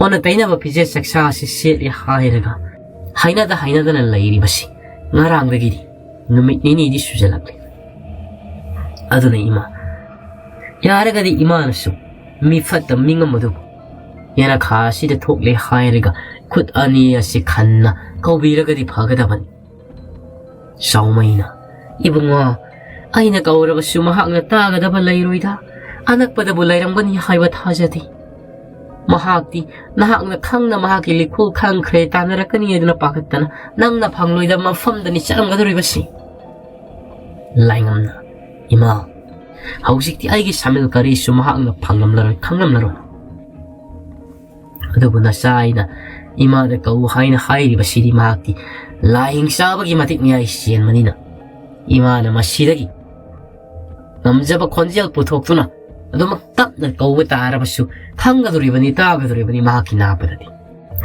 ꯑꯣꯟꯅ ꯇꯩꯅꯕ ꯐꯤꯖꯦꯠ ꯆꯥꯛꯆꯥ ꯑꯁꯤ ꯁꯦꯠꯂꯦ ꯍꯥꯏꯔꯒ ꯍꯩꯅꯗ ꯍꯩꯅꯗꯅ ꯂꯩꯔꯤꯕꯁꯤ ꯉꯔꯥꯡꯗꯒꯤꯗꯤ ꯅꯨꯃꯤꯠ ꯅꯤꯅꯤꯗꯤ ꯁꯨꯖꯜꯂꯛꯂꯦ꯫ ꯑꯗꯨꯅ ꯏꯃꯥ, ꯌꯥꯔꯒꯗꯤ ꯏꯃꯥꯅꯁꯨ ꯃꯤ ꯐꯠꯇ ꯃꯤꯉꯝ ꯑꯗꯨꯕꯨ ꯌꯦꯅꯈꯥ ꯑꯁꯤꯗ ꯊꯣꯛꯂꯦ ꯍꯥꯏꯔꯒ ꯈꯨꯠ ꯑꯅꯤ ꯑꯁꯤ ꯈꯟꯅ ꯀꯧꯕꯤꯔꯒꯗꯤ ꯐꯒꯗꯕꯅꯤ꯫ ꯆꯥꯎꯃꯩꯅ, "ꯏꯕꯨꯡꯉꯣ, ꯑꯩꯅ ꯀꯧꯔꯕꯁꯨ ꯃꯍꯥꯛꯅ ꯇꯥꯒꯗꯕ ꯂꯩꯔꯣꯏꯗ꯫ ꯑꯅꯛꯄꯗꯕꯨ ꯂꯩꯔꯝꯒꯅꯤ ꯍꯥꯏꯕ ꯊꯥꯖꯗꯦ꯫ ꯃꯍꯥꯛꯇꯤ ꯅꯍꯥꯛꯅ ꯈꯪꯅ ꯃꯍꯥꯛꯀꯤ ꯂꯤꯈꯨꯜ ꯈꯪꯈ꯭ꯔꯦ, ꯇꯥꯟꯅꯔꯛꯀꯅꯤ ꯍꯥꯏꯗꯨꯅ ꯄꯥꯈꯠꯇꯅ ꯅꯪꯅ ꯐꯪꯂꯣꯏꯗꯕ ꯃꯐꯝꯗꯅꯤ ꯆꯠꯂꯝꯒꯗꯧꯔꯤꯕꯁꯤ꯫" ꯂꯥꯏꯉꯝꯅ, "ꯏꯃꯥ, ꯍꯧꯖꯤꯛꯇꯤ ꯑꯩꯒꯤ ꯁꯥꯃꯤꯜ ꯀꯔꯤꯁꯨ ꯃꯍꯥꯛꯅ ꯐꯪꯂꯝꯂꯔꯣꯏ, ꯈꯪꯂꯝꯂꯔꯣꯏ꯫ ꯑꯗꯨꯕꯨ ꯅꯆꯥ ꯑꯩꯅ ꯏꯃꯥꯗ ꯀꯧ ꯍꯥꯏꯅ ꯍꯥꯏꯔꯤꯕꯁꯤꯗꯤ ꯃꯍꯥꯛꯇꯤ ꯂꯥꯏꯍꯤꯡ ꯆꯥꯕꯒꯤ ꯃꯇꯤꯛ ꯃꯌꯥꯏ ꯆꯦꯟꯕꯅꯤꯅ, ꯏꯃꯥꯅ ꯃꯁꯤꯗꯒꯤ ꯉꯝꯖꯕ ꯈꯣꯟꯖꯦꯜ ꯄꯨꯊꯣꯛꯇꯨꯅ ꯑꯗꯨꯃꯛ ꯇꯞꯅ ꯀꯧꯕ ꯇꯥꯔꯕꯁꯨ ꯈꯪꯒꯗꯧꯔꯤꯕꯅꯤ, ꯇꯥꯒꯗꯧꯔꯤꯕꯅꯤ ꯃꯍꯥꯛꯀꯤ ꯅꯥꯄꯗꯗꯤ꯫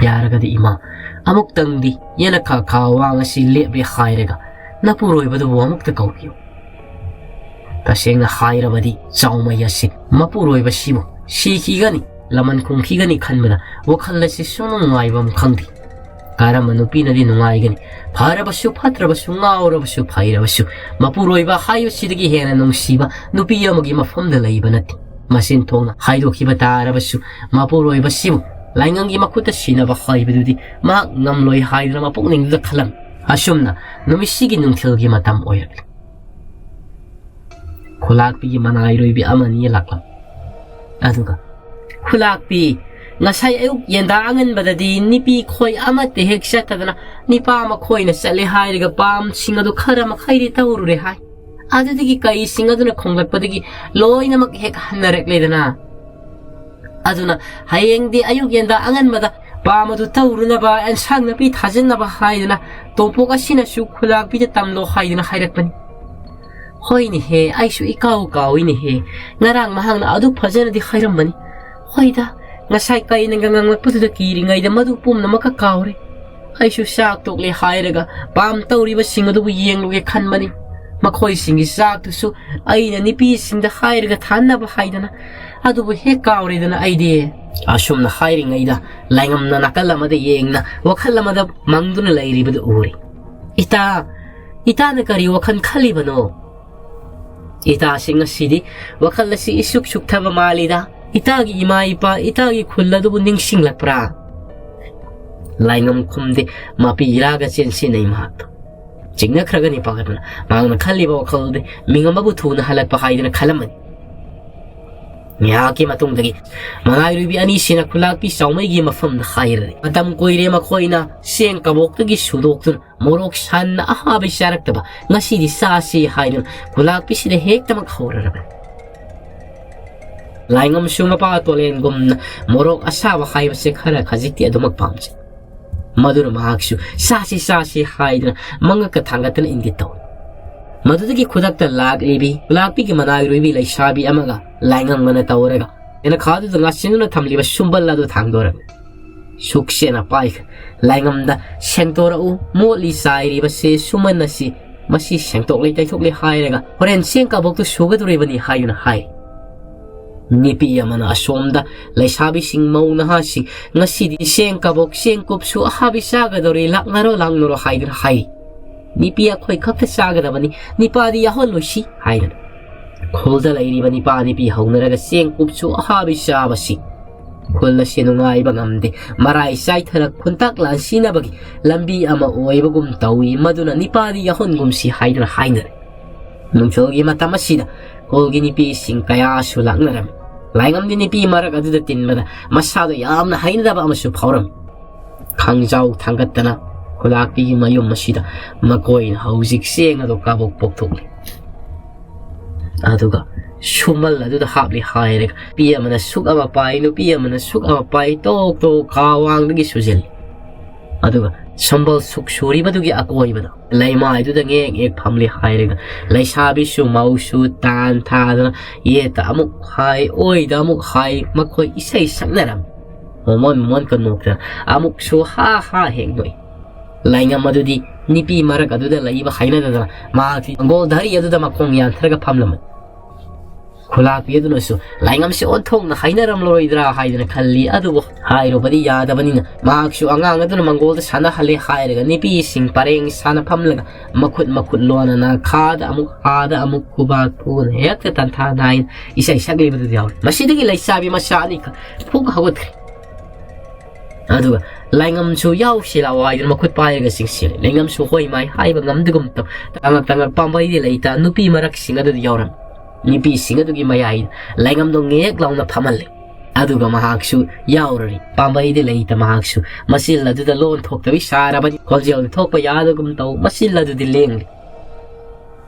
ꯌꯥꯔꯒꯗꯤ ꯏꯃꯥ, ꯑꯃꯨꯛꯇꯪꯗꯤ ꯌꯦꯅꯈꯥ ꯈꯥ ꯋꯥꯡ ꯑꯁꯤ ꯂꯦꯞꯂꯦ ꯍꯥꯏꯔꯒ ꯅꯄꯨꯔꯣꯏꯕꯗꯨꯕꯨ ꯑꯃꯨꯛꯇ ꯀꯧꯕꯤꯌꯨ꯫" ꯇꯁꯦꯡꯅ ꯍꯥꯏꯔꯕꯗꯤ ꯆꯥꯎꯃꯩ ꯑꯁꯤ ꯃꯄꯨꯔꯣꯏꯕꯁꯤꯕꯨ ꯁꯤꯈꯤꯒꯅꯤ, ꯂꯃꯟ ꯈꯨꯝꯈꯤꯒꯅꯤ ꯈꯟꯕꯗ ꯋꯥꯈꯜ ꯑꯁꯤ ꯁꯨꯝ ꯅꯨꯡꯉꯥꯏꯕ ꯑꯃ ꯈꯪꯗꯦ꯫ ꯀꯔꯝꯕ ꯅꯨꯄꯤꯅꯗꯤ ꯅꯨꯡꯉꯥꯏꯒꯅꯤ? ꯐꯔꯕꯁꯨ ꯐꯠꯇ꯭ꯔꯕꯁꯨ, ꯉꯥꯎꯔꯕꯁꯨ ꯐꯩꯔꯕꯁꯨ, ꯃꯄꯨꯔꯣꯏꯕ ꯍꯥꯏꯕꯁꯤꯗꯒꯤ ꯍꯦꯟꯅ ꯅꯨꯡꯁꯤꯕ ꯅꯨꯄꯤ ꯑꯃꯒꯤ ꯃꯐꯝꯗ ꯂꯩꯕ ꯅꯠꯇꯦ꯫ ꯃꯆꯤꯟ ꯊꯣꯡꯅ ꯍꯥꯏꯗꯣꯛꯈꯤꯕ ꯇꯥꯔꯕꯁꯨ, ꯃꯄꯨꯔꯣꯏꯕꯁꯤꯕꯨ ꯂꯥꯏꯉꯪꯒꯤ ꯃꯈꯨꯠꯇ ꯁꯤꯟꯅꯕ ꯍꯥꯏꯕꯗꯨꯗꯤ ꯃꯍꯥꯛ ꯉꯝꯂꯣꯏ ꯍꯥꯏꯗꯨꯅ ꯃꯄꯨꯛꯅꯤꯡꯗꯨꯗ ꯈꯜꯂꯝꯃꯤ꯫ ꯑꯁꯨꯝꯅ ꯅꯨꯃꯤꯠꯁꯤꯒꯤ ꯅꯨꯡꯊꯤꯜꯒꯤ ꯃꯇꯝ ꯑꯣꯏꯔꯛꯂꯤ꯫ ꯈꯨꯂꯥꯛꯄꯤꯒꯤ ꯃꯅꯥꯏꯔꯣꯏꯕꯤ ꯑꯃꯅꯤ ꯂꯥꯛꯂꯝꯃꯤ꯫ ꯑꯗꯨꯒ, "ꯈꯨꯂꯥꯛꯄꯤ, ꯉꯁꯥꯏ ꯑꯌꯨꯛ ꯌꯦꯟꯗꯥ ꯑꯉꯟꯕꯗꯗꯤ ꯅꯤꯄꯤ ꯈꯣꯏ ꯑꯃꯠꯇ ꯍꯦꯛ ꯆꯠꯇꯗꯅ ꯅꯤꯄꯥ ꯃꯈꯣꯏꯅ ꯆꯠꯂꯦ ꯍꯥꯏꯔꯒ ꯄꯥꯝꯁꯤꯡ ꯑꯗꯨ ꯈꯔ ꯃꯈꯩꯗꯤ ꯇꯧꯔꯨꯔꯦ ꯍꯥꯏ꯫ ꯑꯗꯨꯗꯒꯤ ꯀꯩꯁꯤꯡ ꯑꯗꯨꯅ ꯈꯣꯡꯂꯛꯄꯗꯒꯤ ꯂꯣꯏꯅꯃꯛ ꯍꯦꯛ ꯍꯟꯅꯔꯛꯂꯦꯗꯅ꯫ ꯑꯗꯨꯅ ꯍꯌꯦꯡꯗꯤ ꯑꯌꯨꯛ ꯌꯦꯟꯗꯥ ꯑꯉꯟꯕꯗ ꯄꯥꯝ ꯑꯗꯨ ꯇꯧꯔꯨꯅꯕ, ꯑꯦꯟꯁꯥꯡ ꯅꯥꯄꯤ ꯊꯥꯖꯤꯟꯅꯕ ꯍꯥꯏꯗꯨꯅ ꯇꯣꯝꯄꯣꯛ ꯑꯁꯤꯅꯁꯨ ꯈꯨꯂꯥꯛꯄꯤꯗ ꯇꯝꯂꯣ ꯍꯥꯏꯗꯨꯅ ꯍꯥꯏꯔꯛꯄꯅꯤ꯫" "ꯍꯣꯏꯅꯦꯍꯦ, ꯑꯩꯁꯨ ꯏꯀꯥꯎ ꯀꯥꯎꯏꯅꯦꯍꯦ꯫ ꯉꯔꯥꯡ ꯃꯍꯥꯛꯅ ꯑꯗꯨ ꯐꯖꯅꯗꯤ ꯍꯥꯏꯔꯝꯕꯅꯤ꯫ ꯍꯣꯏꯗ, ꯉꯁꯥꯏ ꯀꯩꯅꯒ ꯉꯥꯡꯂꯛꯄꯗꯨꯗ ꯀꯤꯔꯤꯉꯩꯗ ꯃꯗꯨ ꯄꯨꯝꯅꯃꯛꯀ ꯀꯥꯎꯔꯦ꯫ ꯑꯩꯁꯨ ꯆꯥꯛ ꯇꯣꯛꯂꯦ ꯍꯥꯏꯔꯒ ꯄꯥꯝ ꯇꯧꯔꯤꯕꯁꯤꯡ ꯑꯗꯨꯕꯨ ꯌꯦꯡꯂꯨꯒꯦ ꯈꯟꯕꯅꯤ꯫ ꯃꯈꯣꯏꯁꯤꯡꯒꯤ ꯆꯥꯛꯇꯨꯁꯨ ꯑꯩꯅ ꯅꯨꯄꯤꯁꯤꯡꯗ ꯍꯥꯏꯔꯒ ꯊꯥꯅꯕ ꯍꯥꯏꯗꯅ꯫ ꯑꯗꯨꯕꯨ ꯍꯦꯛ ꯀꯥꯎꯔꯦꯗꯅ ꯑꯩꯗꯤ꯫" ꯑꯁꯨꯝꯅ ꯍꯥꯏꯔꯤꯉꯩꯗ ꯂꯥꯏꯉꯝꯅ ꯅꯥꯀꯜ ꯑꯃꯗ ꯌꯦꯡꯅ ꯋꯥꯈꯜ ꯑꯃꯗ ꯃꯪꯗꯨꯅ ꯂꯩꯔꯤꯕꯗꯨ ꯎꯔꯦ꯫ "ꯏꯇꯥ, ꯏꯇꯥꯅ ꯀꯔꯤ ꯋꯥꯈꯜ ꯈꯜꯂꯤꯕꯅꯣ? ꯏꯇꯥꯁꯤ ꯉꯁꯤꯗꯤ ꯋꯥꯈꯜ ꯑꯁꯤ ꯏꯁꯨꯛ ꯁꯨꯛꯊꯕ ꯃꯥꯜꯂꯤꯗ꯫ ꯏꯇꯥꯒꯤ ꯏꯃꯥ ꯏꯄꯥ, ꯏꯇꯥꯒꯤ ꯈꯨꯜ ꯑꯗꯨꯕꯨ ꯅꯤꯡꯁꯤꯡꯂꯛꯄ꯭ꯔꯥ?" ꯂꯥꯏꯉꯝ ꯈꯨꯝꯗꯦ, ꯃꯄꯤ ꯏꯔꯥꯒ ꯆꯦꯟꯁꯤꯟꯅꯩ ꯃꯍꯥꯛꯇꯣ꯫ ꯆꯤꯡꯅꯈ꯭ꯔꯒꯅꯤ ꯄꯥꯈꯠꯄꯅ꯫ ꯃꯍꯥꯛꯅ ꯈꯜꯂꯤꯕ ꯋꯥꯈꯜꯗꯤ ꯃꯤꯉꯝ ꯑꯃꯕꯨ ꯊꯨꯅ ꯍꯜꯂꯛꯄ ꯍꯥꯏꯗꯨꯅ ꯈꯜꯂꯝꯃꯅꯤ꯫ ꯉꯥꯏꯍꯥꯛꯀꯤ ꯃꯇꯨꯡꯗꯒꯤ ꯃꯅꯥꯏꯔꯣꯏꯕꯤ ꯑꯅꯤꯁꯤꯅ ꯈꯨꯂꯥꯛꯄꯤ ꯆꯥꯎꯃꯩꯒꯤ ꯃꯐꯝꯗ ꯍꯥꯏꯔꯔꯦ꯫ ꯃꯇꯝ ꯀꯨꯏꯔꯦ ꯃꯈꯣꯏꯅ ꯆꯦꯡ ꯀꯕꯣꯛꯇꯒꯤ ꯁꯨꯗꯣꯛꯇꯨꯅ ꯃꯣꯔꯣꯛ ꯁꯥꯟꯅ ꯑꯍꯥꯕꯤ ꯆꯥꯔꯛꯇꯕ꯫ ꯉꯁꯤꯗꯤ ꯆꯥꯁꯤ ꯍꯥꯏꯗꯨꯅ ꯈꯨꯂꯥꯛꯄꯤꯁꯤꯗ ꯍꯦꯛꯇꯃꯛ ꯍꯧꯔꯔꯕꯅꯤ꯫ ꯂꯥꯏꯉꯝꯁꯨ ꯃꯄꯥ ꯇꯣꯂꯦꯟꯒꯨꯝꯅ ꯃꯣꯔꯣꯛ ꯑꯁꯥꯕ ꯍꯥꯏꯕꯁꯦ ꯈꯔ ꯈꯖꯤꯛꯇꯤ ꯑꯗꯨꯃꯛ ꯄꯥꯝꯖꯩ꯫ ꯃꯗꯨꯅ ꯃꯍꯥꯛꯁꯨ "ꯆꯥꯁꯤ, ꯆꯥꯁꯤ" ꯍꯥꯏꯗꯨꯅ ꯃꯉꯛꯀ ꯊꯥꯡꯒꯠꯇꯨꯅ ꯏꯪꯒꯤꯠ ꯇꯧꯏ꯫ ꯃꯗꯨꯗꯒꯤ ꯈꯨꯗꯛꯇ ꯂꯥꯛꯂꯤꯕꯤ ꯈꯨꯂꯥꯛꯄꯤꯒꯤ ꯃꯅꯥꯏꯔꯣꯏꯕꯤ ꯂꯩꯁꯥꯕꯤ ꯑꯃꯒ ꯂꯥꯏꯉꯝꯒꯅ ꯇꯧꯔꯒ ꯌꯦꯅꯈꯥꯗꯨꯗ ꯉꯥꯁꯤꯟꯗꯨꯅ ꯊꯝꯂꯤꯕ ꯁꯨꯝꯕꯜ ꯑꯗꯨ ꯊꯥꯡꯗꯣꯔꯛꯏ꯫ ꯁꯨꯛꯁꯦꯟꯅ ꯄꯥꯏꯈ꯭ꯔꯦ꯫ "ꯂꯥꯏꯉꯝꯗ ꯁꯦꯡꯗꯣꯔꯛꯎ, ꯃꯣꯠꯂꯤ ꯆꯥꯏꯔꯤꯕꯁꯦ ꯁꯨꯃꯟ ꯑꯁꯤ, ꯃꯁꯤ ꯁꯦꯡꯗꯣꯛꯂꯤ ꯇꯩꯊꯣꯛꯂꯤ ꯍꯥꯏꯔꯒ ꯍꯣꯔꯦꯟ ꯆꯦꯡ ꯀꯕꯣꯛꯇꯨ ꯁꯨꯒꯗꯧꯔꯤꯕꯅꯤ" ꯍꯥꯏꯗꯨꯅ ꯍꯥꯏ꯫ ꯅꯨꯄꯤ ꯑꯃꯅ ꯑꯁꯣꯝꯗ ꯂꯩꯁꯥꯕꯤꯁꯤꯡ, ꯃꯧ ꯅꯍꯥꯁꯤꯡ, "ꯉꯁꯤꯗꯤ ꯆꯦꯡ ꯀꯕꯣꯛ ꯆꯦꯡ ꯀꯨꯞꯁꯨ ꯑꯍꯥꯕꯤ ꯆꯥꯒꯗꯧꯔꯤ, ꯂꯥꯛꯅꯔꯣ ꯂꯥꯛꯅꯔꯣ" ꯍꯥꯏꯗꯨꯅ ꯍꯥꯏ꯫ "ꯅꯨꯄꯤ ꯑꯩꯈꯣꯏ ꯈꯛꯇ ꯆꯥꯒꯗꯕꯅꯤ, ꯅꯨꯄꯥꯗꯤ ꯌꯥꯎꯍꯜꯂꯣꯏꯁꯤ" ꯍꯥꯏꯗꯅ ꯈꯨꯜꯗ ꯂꯩꯔꯤꯕ ꯅꯨꯄꯥ ꯅꯨꯄꯤ ꯍꯧꯅꯔꯒ ꯆꯦꯡ ꯀꯨꯞꯁꯨ ꯑꯍꯥꯕꯤ ꯆꯥꯕꯁꯤ ꯈꯨꯜ ꯑꯁꯤ ꯅꯨꯡꯉꯥꯏꯕ ꯉꯝꯗꯦ꯫ ꯃꯔꯥꯏ ꯆꯥꯏꯊꯔ ꯈꯨꯟꯇꯥꯛ ꯂꯥꯟꯁꯤꯟꯅꯕꯒꯤ ꯂꯝꯕꯤ ꯑꯃ ꯑꯣꯏꯕꯒꯨꯝ ꯇꯧꯏ꯫ ꯃꯗꯨꯅ ꯅꯨꯄꯥꯗꯤ ꯌꯥꯎꯍꯟꯒꯨꯝꯁꯤ ꯍꯥꯏꯗꯨꯅ ꯍꯥꯏꯅꯔꯦ꯫ ꯅꯨꯡꯊꯤꯜꯒꯤ ꯃꯇꯝ ꯑꯁꯤꯗ ꯈꯨꯜꯒꯤ ꯅꯨꯄꯤꯁꯤꯡ ꯀꯌꯥꯁꯨ ꯂꯥꯛꯅꯔꯝꯃꯤ꯫ ꯂꯥꯏꯉꯝꯗꯤ ꯅꯨꯄꯤ ꯃꯔꯛ ꯑꯗꯨꯗ ꯇꯤꯟꯕꯗ ꯃꯁꯥꯗ ꯌꯥꯝꯅ ꯍꯩꯅꯗꯕ ꯑꯃꯁꯨ ꯐꯥꯎꯔꯝꯃꯤ꯫ ꯈꯥꯡꯖꯥꯎ ꯊꯥꯡꯒꯠꯇꯅ ꯈꯨꯂꯥꯛꯄꯤꯒꯤ ꯃꯌꯨꯝ ꯑꯁꯤꯗ ꯃꯈꯣꯏꯅ ꯍꯧꯖꯤꯛ ꯆꯦꯡ ꯑꯗꯨ ꯀꯕꯣꯛ ꯄꯣꯛꯊꯣꯛꯂꯤ꯫ ꯑꯗꯨꯒ ꯁꯨꯃꯜ ꯑꯗꯨꯗ ꯍꯥꯞꯂꯤ ꯍꯥꯏꯔꯒ ꯅꯨꯄꯤ ꯑꯃꯅ ꯁꯨꯛ ꯑꯃ ꯄꯥꯏ, ꯅꯨꯄꯤ ꯑꯃꯅ ꯁꯨꯛ ꯑꯃ ꯄꯥꯏ, ꯇꯣꯛ ꯇꯣꯛ ꯀꯥ ꯋꯥꯡꯗꯒꯤ ꯁꯨꯖꯤꯜꯂꯤ꯫ ꯑꯗꯨꯒ ꯁꯨꯝꯕꯜ ꯁꯨꯛ ꯁꯨꯔꯤꯕꯗꯨꯒꯤ ꯑꯀꯣꯏꯕꯗ ꯂꯩꯃꯥꯏꯗꯨꯗ ꯉꯦꯛ ꯉꯦꯛ ꯐꯝꯂꯤ ꯍꯥꯏꯔꯒ ꯂꯩꯁꯥꯕꯤꯁꯨ ꯃꯧꯁꯨ ꯇꯥꯟ ꯊꯥꯗꯅ ꯌꯦꯠꯇ ꯑꯃꯨꯛ ꯍꯥꯏ, ꯑꯣꯏꯗ ꯑꯃꯨꯛ ꯍꯥꯏ, ꯃꯈꯣꯏ ꯏꯁꯩ ꯁꯛꯅꯔꯝꯃꯤ꯫ ꯃꯃꯣꯟ ꯃꯃꯣꯟ ꯀꯟꯅꯣꯛꯇꯅ ꯑꯃꯨꯛꯁꯨ ꯍꯥ ꯍꯥ ꯍꯦꯛ ꯅꯣꯛꯏ꯫ ꯂꯥꯏꯉꯝ ꯑꯗꯨꯗꯤ ꯅꯨꯄꯤ ꯃꯔꯛ ꯑꯗꯨꯗ ꯂꯩꯕ ꯍꯩꯅꯗꯗꯅ ꯃꯍꯥꯛꯇꯤ ꯃꯪꯒꯣꯜ ꯙꯔꯤ ꯑꯗꯨꯗ ꯃꯈꯣꯡ ꯌꯥꯟꯊꯔꯒ ꯐꯝꯂꯝꯃꯤ꯫ ꯈꯨꯂꯥꯛꯄꯤ ꯑꯗꯨꯅꯁꯨ ꯂꯥꯏꯉꯝꯁꯤ ꯑꯣꯟꯊꯣꯛꯅ ꯍꯩꯅꯔꯝꯂꯔꯣꯏꯗ꯭ꯔꯥ ꯍꯥꯏꯗꯅ ꯈꯜꯂꯤ, ꯑꯗꯨꯕꯨ ꯍꯥꯏꯔꯨꯕꯗꯤ ꯌꯥꯗꯕꯅꯤꯅ ꯃꯍꯥꯛꯁꯨ ꯑꯉꯥꯡ ꯑꯗꯨꯅ ꯃꯪꯒꯣꯜꯗ ꯁꯥꯟꯅꯍꯜꯂꯦ ꯍꯥꯏꯔꯒ ꯅꯨꯄꯤꯁꯤꯡ ꯄꯔꯦꯡ ꯁꯥꯅ ꯐꯝꯂꯒ ꯃꯈꯨꯠ ꯃꯈꯨꯠ ꯂꯣꯟꯅꯅ ꯈꯥꯗ ꯑꯃꯨꯛ ꯍꯥꯗ ꯑꯃꯨꯛ ꯈꯨꯕꯥꯛ ꯈꯨꯅ ꯍꯦꯛꯇ ꯇꯟꯊꯥ ꯅꯥꯏꯅ ꯏꯁꯩ ꯁꯛꯂꯤꯕꯗꯨ ꯌꯥꯎꯔꯤ꯫ ꯃꯁꯤꯗꯒꯤ ꯂꯩꯁꯥꯕꯤ ꯃꯆꯥ ꯑꯅꯤꯈꯛ ꯐꯨꯛ ꯍꯧꯒꯠꯈ꯭ꯔꯦ꯫ ꯑꯗꯨꯒ ꯂꯥꯏꯉꯝꯁꯨ ꯌꯥꯎꯁꯤ ꯂꯥꯛꯑꯣ ꯍꯥꯏꯗꯨꯅ ꯃꯈꯨꯠ ꯄꯥꯏꯔꯒ ꯆꯤꯡꯁꯤꯜꯂꯦ꯫ ꯂꯥꯏꯉꯝꯁꯨ ꯍꯣꯏ ꯃꯥꯏ ꯍꯥꯏꯕ ꯉꯝꯗꯒꯨꯝ ꯇꯧ꯫ ꯇꯉꯛ ꯇꯉꯛ ꯄꯥꯝꯕꯩꯗꯤ ꯂꯩꯇ ꯅꯨꯄꯤ ꯃꯔꯛꯁꯤꯡ ꯑꯗꯨꯗ ꯌꯥꯎꯔꯝꯃꯤ꯫ ꯅꯨꯄꯤꯁꯤꯡ ꯑꯗꯨꯒꯤ ꯃꯌꯥꯏꯗ ꯂꯥꯏꯉꯝꯗꯣ ꯉꯦꯛ ꯂꯥꯎꯅ ꯐꯝꯍꯜꯂꯦ꯫ ꯑꯗꯨꯒ ꯃꯍꯥꯛꯁꯨ ꯌꯥꯎꯔꯔꯤ꯫ ꯄꯥꯝꯕꯩꯗꯤ ꯂꯩꯇ ꯃꯍꯥꯛꯁꯨ ꯃꯆꯤꯜ ꯑꯗꯨꯗ ꯂꯣꯟ ꯊꯣꯛꯇꯕꯤ ꯁꯥꯔꯕꯅꯤ꯫ ꯈꯣꯟꯖꯦꯜꯗꯤ ꯊꯣꯛꯄ ꯌꯥꯗꯒꯨꯝ ꯇꯧ, ꯃꯆꯤꯜ ꯑꯗꯨꯗꯤ ꯂꯦꯡꯂꯤ꯫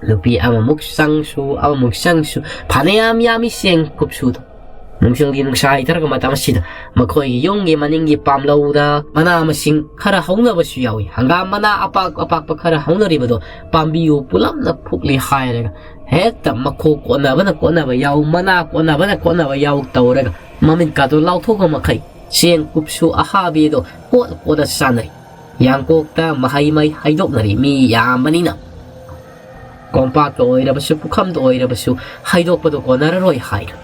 ꯅꯨꯄꯤ ꯑꯃꯃꯨꯛ ꯆꯪꯁꯨ ꯑꯃꯃꯨꯛ ꯆꯪꯁꯨ ꯐꯅꯌꯥꯝ ꯌꯥꯝꯃꯤ ꯆꯦꯡ ꯀꯨꯞꯁꯨꯗꯣ꯫ ꯅꯨꯡꯊꯤꯜꯒꯤ ꯅꯨꯡꯁꯥ ꯍꯩꯊꯔꯛꯄ ꯃꯇꯝ ꯑꯁꯤꯗ ꯃꯈꯣꯏꯒꯤ ꯌꯨꯝꯒꯤ ꯃꯅꯤꯡꯒꯤ ꯄꯥꯝꯂꯧꯗ ꯃꯅꯥ ꯃꯁꯤꯡ ꯈꯔ ꯍꯧꯅꯕꯁꯨ ꯌꯥꯎꯏ꯫ ꯍꯪꯒꯥꯝ ꯃꯅꯥ ꯑꯄꯥꯛ ꯑꯄꯥꯛꯄ ꯈꯔ ꯍꯧꯅꯔꯤꯕꯗꯣ ꯄꯥꯝꯕꯤꯕꯨ ꯄꯨꯂꯞꯅ ꯐꯨꯛꯂꯤ ꯍꯥꯏꯔꯒ ꯍꯦꯛꯇ ꯃꯈꯣꯛ ꯀꯣꯠꯅꯕꯅ ꯀꯣꯠꯅꯕ ꯌꯥꯎ, ꯃꯅꯥ ꯀꯣꯠꯅꯕꯅ ꯀꯣꯠꯅꯕ ꯌꯥꯎ ꯇꯧꯔꯒ ꯃꯃꯤꯠꯀꯥꯗꯣ ꯂꯥꯎꯊꯣꯛꯄ ꯃꯈꯩ ꯆꯦꯡ ꯀꯨꯞꯁꯨ ꯑꯍꯥꯕꯤꯗꯣ ꯀꯣꯠ ꯀꯣꯠꯅ ꯆꯥꯅꯩ꯫ ꯌꯥꯡꯀꯣꯛꯇ ꯃꯍꯩ ꯃꯩ ꯍꯩꯗꯣꯛꯅꯔꯤ ꯃꯤ ꯌꯥꯝꯕꯅꯤꯅ꯫ ꯀꯣꯝꯄꯥꯛꯇ ꯑꯣꯏꯔꯕꯁꯨ ꯄꯨꯈꯝꯗ ꯑꯣꯏꯔꯕꯁꯨ ꯍꯩꯗꯣꯛꯄꯗꯣ ꯀꯣꯟꯅꯔꯔꯣꯏ ꯍꯥꯏꯅ꯫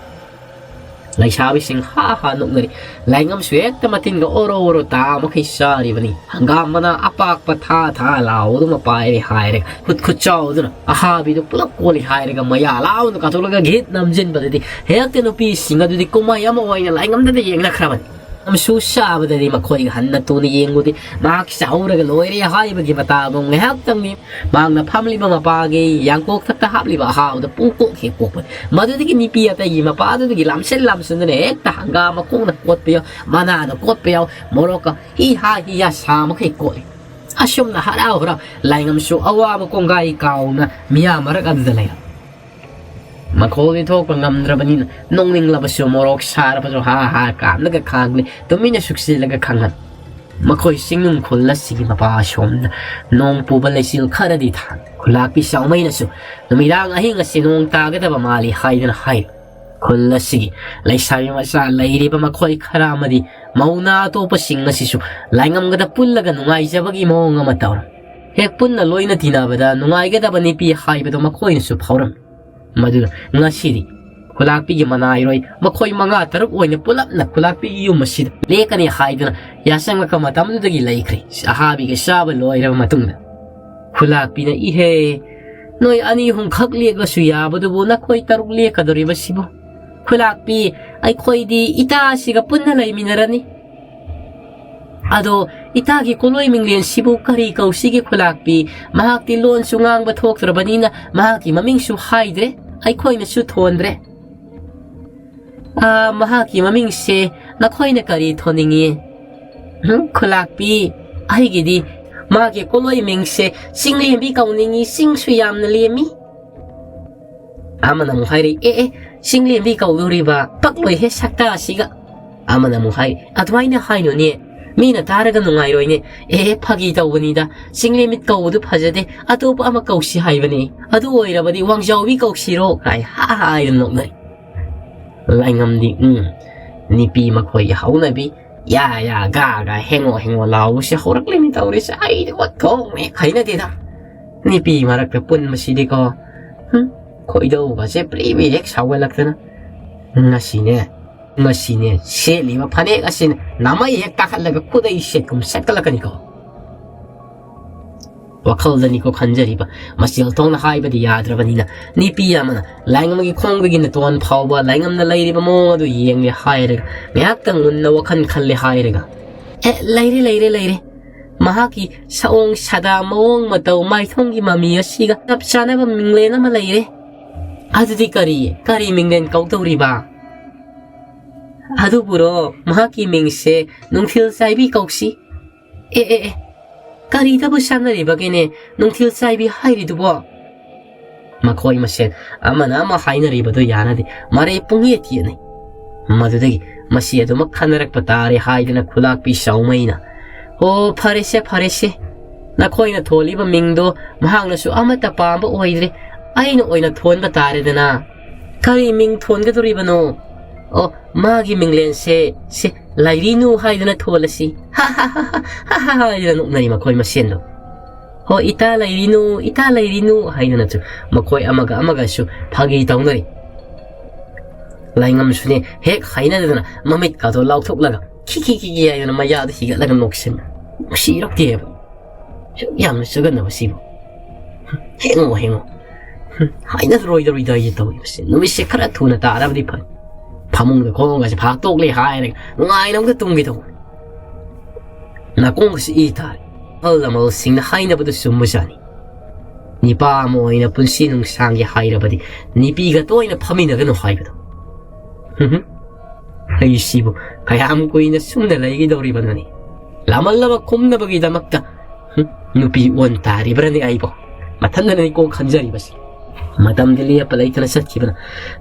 ꯂꯩꯁꯥꯕꯤꯁꯤꯡ ꯍꯥ ꯍꯥ ꯅꯣꯛꯅꯔꯤ꯫ ꯂꯥꯏꯉꯝꯁꯨ ꯍꯦꯛꯇ ꯃꯇꯤꯟꯒ ꯑꯣꯔꯣ ꯑꯣꯔꯣ ꯇꯥ ꯃꯈꯩ ꯆꯥꯔꯤꯕꯅꯤ꯫ ꯍꯪꯒꯥꯝ ꯃꯅꯥ ꯑꯄꯥꯛꯄ ꯊꯥ ꯊꯥ ꯂꯥꯎꯗꯨꯅ ꯄꯥꯏꯔꯦ ꯍꯥꯏꯔꯒ ꯈꯨꯠ ꯈꯨꯠ ꯆꯥꯎꯗꯨꯅ ꯑꯍꯥꯕꯤꯗꯨ ꯄꯨꯂꯞ ꯀꯣꯜꯂꯤ ꯍꯥꯏꯔꯒ ꯃꯌꯥ ꯂꯥꯎꯅ ꯀꯥꯊꯣꯛꯂꯒ ꯘꯤꯠ ꯅꯝꯖꯤꯟꯕꯗꯗꯤ ꯍꯦꯛꯇ ꯅꯨꯄꯤꯁꯤꯡ ꯑꯗꯨꯗꯤ ꯀꯨꯝꯍꯩ ꯑꯃ ꯑꯣꯏꯅ ꯂꯥꯏꯉꯝꯗꯗ ꯌꯦꯡꯅꯈ꯭ꯔꯕꯅꯤ꯫ ꯌꯥꯝꯁꯨ ꯁꯥꯕꯗꯗꯤ ꯃꯈꯣꯏ ꯍꯟꯅ ꯇꯨꯅ ꯌꯦꯡꯉꯨꯗꯦ꯫ ꯃꯍꯥꯛ ꯆꯥꯍꯧꯔꯒ ꯂꯣꯏꯔꯦ ꯍꯥꯏꯕꯒꯤ ꯃꯇꯥꯒꯨꯝ ꯉꯥꯏꯍꯥꯛꯇꯪꯅꯤ꯫ ꯃꯍꯥꯛꯅ ꯐꯝꯂꯤꯕ ꯃꯄꯥꯒꯤ ꯌꯥꯡꯀꯣꯛ ꯊꯛꯇ ꯍꯥꯞꯂꯤꯕ ꯑꯍꯥꯎꯗ ꯄꯨꯡꯀꯣꯛ ꯍꯦꯛ ꯀꯣꯛꯄꯅꯤ꯫ ꯃꯗꯨꯗꯒꯤ ꯅꯨꯄꯤ ꯑꯇꯩꯒꯤ ꯃꯄꯥꯗꯨꯗꯒꯤ ꯂꯥꯝꯁꯤꯟ ꯂꯥꯝꯁꯤꯟꯗꯨꯅ ꯍꯦꯛꯇ ꯍꯪꯒꯥꯝ ꯃꯈꯣꯡꯅ ꯀꯣꯠꯄ ꯌꯥꯎ, ꯃꯅꯥꯅ ꯀꯣꯠꯄ ꯌꯥꯎ, ꯃꯣꯔꯣꯛꯀ ꯍꯤ ꯍꯥ ꯍꯤ ꯍꯥ ꯁꯥ ꯃꯈꯩ ꯀꯣꯠꯂꯤ꯫ ꯑꯁꯨꯝꯅ ꯍꯔꯥꯎ ꯍꯔꯥꯎ ꯂꯥꯏꯉꯝꯁꯨ ꯑꯋꯥꯕ ꯀꯣꯡꯒꯥꯏ ꯀꯥꯎꯅ ꯃꯤꯌꯥꯝ ꯃꯔꯛ ꯑꯗꯨꯗ ꯂꯩꯔꯝ꯫ ꯃꯈꯣꯜꯗꯤ ꯊꯣꯛꯄ ꯉꯝꯗ꯭ꯔꯕꯅꯤꯅ ꯅꯣꯡꯅꯤꯡꯂꯕꯁꯨ ꯃꯣꯔꯣꯛ ꯁꯥꯔꯕꯁꯨ ꯍꯥ ꯍꯥ ꯀꯥꯝꯂꯒ ꯈꯥꯡꯂꯤ꯫ ꯇꯨꯃꯤꯟꯅ ꯁꯨꯛꯆꯤꯜꯂꯒ ꯈꯥꯡꯍꯟ꯫ ꯃꯈꯣꯏ ꯆꯤꯡꯅꯨꯡ ꯈꯨꯜ ꯑꯁꯤꯒꯤ ꯃꯄꯥ ꯑꯁꯣꯝꯗ ꯅꯣꯡ ꯄꯨꯕ ꯂꯩꯆꯤꯜ ꯈꯔꯗꯤ ꯊꯥꯡ꯫ ꯈꯨꯂꯥꯛꯄꯤ ꯆꯥꯎꯃꯩꯅꯁꯨ ꯅꯨꯃꯤꯗꯥꯡ ꯑꯍꯤꯡ ꯑꯁꯤ ꯅꯣꯡ ꯇꯥꯒꯗꯕ ꯃꯥꯜꯂꯤ ꯍꯥꯏꯗꯨꯅ ꯍꯥꯏ꯫ ꯈꯨꯜ ꯑꯁꯤꯒꯤ ꯂꯩꯁꯥꯕꯤ ꯃꯆꯥ ꯂꯩꯔꯤꯕ ꯃꯈꯣꯏ ꯈꯔ ꯑꯃꯗꯤ ꯃꯧ ꯅꯍꯥ ꯑꯇꯣꯞꯄꯁꯤꯡ ꯑꯁꯤꯁꯨ ꯂꯥꯏꯉꯝꯒꯗ ꯄꯨꯜꯂꯒ ꯅꯨꯡꯉꯥꯏꯖꯕꯒꯤ ꯃꯑꯣꯡ ꯑꯃ ꯇꯧꯔꯝꯃꯤ꯫ ꯍꯦꯛ ꯄꯨꯟꯅ ꯂꯣꯏꯅ ꯇꯤꯟꯅꯕꯗ ꯅꯨꯡꯉꯥꯏꯒꯗꯕ ꯅꯨꯄꯤ ꯍꯥꯏꯕꯗꯨ ꯃꯈꯣꯏꯅꯁꯨ ꯐꯥꯎꯔꯝꯃꯤ꯫ ꯃꯗꯨꯅ ꯉꯁꯤꯗꯤ ꯈꯨꯂꯥꯛꯄꯤꯒꯤ ꯃꯅꯥꯏꯔꯣꯏ ꯃꯈꯣꯏ ꯃꯉꯥ ꯇꯔꯨꯛ ꯑꯣꯏꯅ ꯄꯨꯂꯞꯅ ꯈꯨꯂꯥꯛꯄꯤꯒꯤ ꯌꯨꯝ ꯑꯁꯤꯗ ꯂꯦꯛꯀꯅꯤ ꯍꯥꯏꯗꯨꯅ ꯌꯥꯆꯪꯂꯛꯄ ꯃꯇꯝꯗꯨꯗꯒꯤ ꯂꯩꯈ꯭ꯔꯦ꯫ ꯑꯍꯥꯕꯤꯒ ꯆꯥꯕ ꯂꯣꯏꯔꯕ ꯃꯇꯨꯡꯗ ꯈꯨꯂꯥꯛꯄꯤꯅ, "ꯏꯍꯦ, ꯅꯣꯏ ꯑꯅꯤ ꯑꯍꯨꯝꯈꯛ ꯂꯦꯛꯂꯁꯨ ꯌꯥꯕꯗꯨꯕꯨ ꯅꯈꯣꯏ ꯇꯔꯨꯛ ꯂꯦꯛꯀꯗꯧꯔꯤꯕꯁꯤꯕꯨ? ꯈꯨꯂꯥꯛꯄꯤ, ꯑꯩꯈꯣꯏꯗꯤ ꯏꯇꯥꯁꯤꯒ ꯄꯨꯟꯅ ꯂꯩꯃꯤꯟꯅꯔꯅꯤ꯫ ꯑꯗꯣ ꯏꯇꯥꯒꯤ ꯀꯣꯂꯣꯏ ꯃꯤꯡꯂꯦꯟꯁꯤꯕꯨ ꯀꯔꯤ ꯀꯧꯁꯤꯒꯦ ꯈꯨꯂꯥꯛꯄꯤ? ꯃꯍꯥꯛꯇꯤ ꯂꯣꯟꯁꯨ ꯉꯥꯡꯕ ꯊꯣꯛꯇ꯭ꯔꯕꯅꯤꯅ ꯃꯍꯥꯛꯀꯤ ꯃꯃꯤꯡꯁꯨ ꯍꯥꯏꯗ꯭ꯔꯦ, ꯑꯩꯈꯣꯏꯅꯁꯨ ꯊꯣꯟꯗ꯭ꯔꯦ꯫ ꯑꯥ, ꯃꯍꯥꯛꯀꯤ ꯃꯃꯤꯡꯁꯦ ꯅꯈꯣꯏꯅ ꯀꯔꯤ ꯊꯣꯟꯅꯤꯡꯉꯤ? ꯍꯨꯝ, ꯈꯨꯂꯥꯛꯄꯤ, ꯑꯩꯒꯤꯗꯤ ꯃꯥꯒꯤ ꯀꯣꯂꯣꯏ ꯃꯤꯡꯁꯦ ꯆꯤꯡꯂꯦꯝꯕꯤ ꯀꯧꯅꯤꯡꯉꯤ, ꯆꯤꯡꯁꯨ ꯌꯥꯝꯅ ꯂꯦꯝꯃꯤ꯫ ꯑꯃꯅ ꯑꯃꯨꯛ ꯍꯥꯏꯔꯤ, "ꯑꯦ, ꯑꯦ, ꯆꯤꯡꯂꯦꯝꯕꯤ ꯀꯧꯗꯧꯔꯤꯕ? ꯄꯛꯂꯣꯏꯍꯦ ꯁꯛꯇꯥꯁꯤꯒ!" ꯑꯃꯅ ꯑꯃꯨꯛ ꯍꯥꯏ, "ꯑꯗꯨꯃꯥꯏꯅ ꯍꯥꯏꯅꯨꯅꯦ, ꯃꯤꯅ ꯇꯥꯔꯒ ꯅꯨꯡꯉꯥꯏꯔꯣꯏꯅꯦ꯫ ꯑꯦ, ꯐꯥꯒꯤ ꯇꯧꯕꯅꯤꯗ, ꯆꯤꯡꯂꯦꯝꯕꯤ ꯀꯧꯕꯗꯨ ꯐꯖꯗꯦ, ꯑꯇꯣꯞꯄ ꯑꯃ ꯀꯧꯁꯤ ꯍꯥꯏꯕꯅꯤ, ꯑꯗꯨ ꯑꯣꯏꯔꯕꯗꯤ ꯋꯥꯡꯖꯥꯎꯕꯤ ꯀꯧꯁꯤꯔꯣ?" ꯀꯥꯏ ꯍꯥ ꯍꯥ ꯍꯥꯏꯗꯅ ꯅꯣꯛꯅꯩ꯫ ꯂꯥꯏꯉꯝꯗꯤ, ꯎꯝ, ꯅꯨꯄꯤ ꯃꯈꯣꯏꯒꯤ ꯍꯧꯅꯕꯤ, ꯌꯥ ꯌꯥ, ꯒꯥ ꯒꯥ, ꯍꯦꯡꯉꯣ ꯍꯦꯡꯉꯣ ꯂꯥꯎꯕꯁꯤ ꯍꯧꯔꯛꯂꯤꯅꯤ ꯇꯧꯔꯤꯁꯦ꯫ ꯑꯩꯗꯤ ꯑꯣꯟꯊꯣꯛꯅ ꯍꯦꯛ ꯍꯩꯅꯗꯦꯗ꯫ ꯅꯨꯄꯤ ꯃꯔꯛꯇ ꯄꯨꯟꯕꯁꯤꯗꯤꯀꯣ, ꯍꯨꯝ, ꯈꯣꯏꯗꯧꯒꯁꯦ ꯄ꯭ꯔꯤ ꯄ꯭ꯔꯤ ꯍꯦꯛ ꯁꯥꯎꯒꯠꯂꯛꯇꯅ꯫ ꯉꯁꯤꯅꯦ, ꯉꯁꯤꯅꯦ, ꯁꯦꯠꯂꯤꯕ ꯐꯅꯦꯛ ꯑꯁꯤꯅ ꯅꯃꯩ ꯍꯦꯛ ꯇꯥꯈꯠꯂꯒ ꯈꯨꯗꯩ ꯁꯦꯠꯀꯨꯝ ꯁꯦꯠꯀꯠꯂꯛꯀꯅꯤꯀꯣ꯫ ꯋꯥꯈꯜꯗꯅꯤꯀꯣ ꯈꯟꯖꯔꯤꯕ, ꯃꯆꯦꯜ ꯊꯣꯡꯅ ꯍꯥꯏꯕꯗꯤ ꯌꯥꯗ꯭ꯔꯕꯅꯤꯅ, ꯅꯨꯄꯤ ꯑꯃꯅ ꯂꯥꯏꯉꯝꯒꯤ ꯈꯣꯡꯗꯒꯤ ꯅꯇꯣꯟ ꯐꯥꯎꯕ ꯂꯥꯏꯉꯝꯅ ꯂꯩꯔꯤꯕ ꯃꯑꯣꯡ ꯑꯗꯨ ꯌꯦꯡꯂꯦ ꯍꯥꯏꯔꯒ, ꯉꯥꯏꯍꯥꯛꯇꯪ ꯃꯨꯟꯅ ꯋꯥꯈꯜ ꯈꯜꯂꯦ ꯍꯥꯏꯔꯒ, "ꯑꯦ, ꯂꯩꯔꯦ, ꯂꯩꯔꯦ, ꯂꯩꯔꯦ꯫ ꯃꯍꯥꯛꯀꯤ ꯁꯑꯣꯡ ꯁꯥꯗꯥ, ꯃꯑꯣꯡ ꯃꯇꯧ, ꯃꯥꯏꯊꯣꯡꯒꯤ ꯃꯃꯤ ꯑꯁꯤꯒ ꯆꯞ ꯆꯥꯅꯕ ꯃꯤꯡꯂꯦꯟ ꯑꯃ ꯂꯩꯔꯦ꯫ ꯑꯗꯨꯗꯤ ꯀꯔꯤ, ꯀꯔꯤ ꯃꯤꯡꯂꯦꯟ ꯀꯧꯗꯧꯔꯤꯕ? ꯑꯗꯨꯕꯨꯔꯣ, ꯃꯍꯥꯛꯀꯤ ꯃꯤꯡꯁꯦ ꯅꯨꯡꯊꯤꯜ ꯆꯥꯏꯕꯤ ꯀꯧꯁꯤ꯫" "ꯑꯦ, ꯑꯦ, ꯑꯦ, ꯀꯔꯤꯗꯕꯨ ꯁꯥꯟꯅꯔꯤꯕꯒꯦꯅꯦ ꯅꯨꯡꯊꯤꯜ ꯆꯥꯏꯕꯤ ꯍꯥꯏꯔꯤꯗꯨꯕꯣ?" ꯃꯈꯣꯏ ꯃꯁꯦꯟ ꯑꯃꯅ ꯑꯃ ꯍꯥꯏꯅꯔꯤꯕꯗꯨ ꯌꯥꯅꯗꯦ, ꯃꯔꯩ ꯄꯨꯡꯌꯦꯠ ꯌꯦꯠꯅꯩ꯫ ꯃꯗꯨꯗꯒꯤ ꯃꯁꯤ ꯑꯗꯨꯃꯛ ꯈꯟꯅꯔꯛꯄ ꯇꯥꯔꯦ ꯍꯥꯏꯗꯅ ꯈꯨꯂꯥꯛꯄꯤ ꯆꯥꯎꯃꯩꯅ, "ꯑꯣ, ꯐꯔꯦꯁꯦ, ꯐꯔꯦꯁꯦ, ꯅꯈꯣꯏꯅ ꯊꯣꯜꯂꯤꯕ ꯃꯤꯡꯗꯣ ꯃꯍꯥꯛꯅꯁꯨ ꯑꯃꯠꯇ ꯄꯥꯝꯕ ꯑꯣꯏꯗ꯭ꯔꯦ, ꯑꯩꯅ ꯑꯣꯏꯅ ꯊꯣꯟꯕ ꯇꯥꯔꯦꯗꯅ꯫ ꯀꯔꯤ ꯃꯤꯡ ꯊꯣꯟꯒꯗꯧꯔꯤꯕꯅꯣ? ꯑꯣ, ꯃꯥꯒꯤ ꯃꯤꯡꯂꯦꯟꯁꯦ, ꯁꯦ, ꯂꯥꯏꯔꯤꯅꯨ ꯍꯥꯏꯗꯨꯅ ꯊꯣꯜꯂꯁꯤ꯫ ꯍꯥ, ꯍꯥ, ꯍꯥꯏꯗꯨꯅ ꯅꯣꯛꯅꯔꯤ ꯃꯈꯣꯏ ꯃꯁꯦꯟꯗꯣ꯫ "ꯍꯣ, ꯏꯇꯥ ꯂꯩꯔꯤꯅꯨ, ꯏꯇꯥ ꯂꯩꯔꯤꯅꯨ" ꯍꯥꯏꯗꯨꯅꯁꯨ ꯃꯈꯣꯏ ꯑꯃꯒ ꯑꯃꯒꯁꯨ ꯐꯥꯒꯤ ꯇꯧꯅꯔꯤ꯫ ꯂꯥꯏꯉꯝꯁꯨꯅꯦ ꯍꯦꯛ ꯍꯥꯏꯅꯗꯅ ꯃꯃꯤꯠꯀꯥꯗꯣ ꯂꯥꯎꯊꯣꯛꯂꯒ ꯈꯤ ꯈꯤ ꯈꯤ ꯈꯤ ꯍꯥꯏꯗꯅ ꯃꯌꯥꯗ ꯍꯤꯒꯠꯂꯒ ꯅꯣꯛꯁꯤꯟꯕ꯫ ꯅꯨꯡꯁꯤꯔꯛꯇꯦꯕ꯫ ꯁꯨꯛ ꯌꯥꯝꯅ ꯆꯒꯟꯅꯕ ꯁꯤꯕꯨ꯫ ꯍꯦꯡꯉꯣ, ꯍꯦꯡꯉꯣ꯫ ꯍꯥꯏꯅꯔꯣꯏꯗꯧꯔꯤꯗ ꯑꯩꯁꯦ ꯇꯧꯔꯤꯕꯁꯦ꯫ ꯅꯨꯃꯤꯠꯁꯦ ꯈꯔ ꯊꯨꯅ ꯇꯥꯔꯕꯗꯤ ꯐꯅꯤ꯫ ꯐꯃꯨꯡꯗ ꯈꯣꯡꯒꯁꯦ ꯐꯥꯛꯇꯣꯛꯂꯦ ꯍꯥꯏꯔꯒ ꯅꯨꯡꯉꯥꯏꯅ ꯑꯃꯨꯛꯇ ꯇꯨꯝꯒꯦ ꯇꯧꯕꯅꯤ꯫ ꯅꯥꯀꯣꯡꯒꯁꯤ ꯏ ꯇꯥꯔꯦ꯫ ꯑꯍꯜ ꯂꯃꯟꯁꯤꯡꯅ ꯍꯥꯏꯅꯕꯗꯨ ꯆꯨꯝꯕꯖꯥꯠꯅꯤ꯫ ꯅꯤꯄꯥ ꯑꯃ ꯑꯣꯏꯅ ꯄꯨꯟꯁꯤ ꯅꯨꯡꯁꯥꯡꯒꯦ ꯍꯥꯏꯔꯕꯗꯤ ꯅꯨꯄꯤꯒ ꯇꯣꯏꯅ ꯐꯝꯃꯤꯟꯅꯒꯅꯨ ꯍꯥꯏꯕꯗꯣ꯫ ꯍꯨꯝ ꯍꯨꯝ꯫ ꯑꯩꯁꯤꯕꯨ ꯀꯌꯥꯝ ꯀꯨꯏꯅ ꯁꯨꯝꯅ ꯂꯩꯒꯗꯧꯔꯤꯕꯅꯣꯅꯦ? ꯂꯥꯃꯜꯂꯕ ꯈꯨꯝꯅꯕꯒꯤꯗꯃꯛꯇ, ꯍꯨꯝ, ꯅꯨꯄꯤ ꯑꯣꯟ ꯇꯥꯔꯤꯕ꯭ꯔꯅꯦ ꯑꯩꯕꯣ? ꯃꯊꯟꯗꯅꯅꯤꯀꯣ ꯈꯟꯖꯔꯤꯕꯁꯦ꯫ ꯃꯇꯝꯗꯤ ꯂꯦꯞꯄ ꯂꯩꯇꯅ ꯆꯠꯈꯤꯕꯅ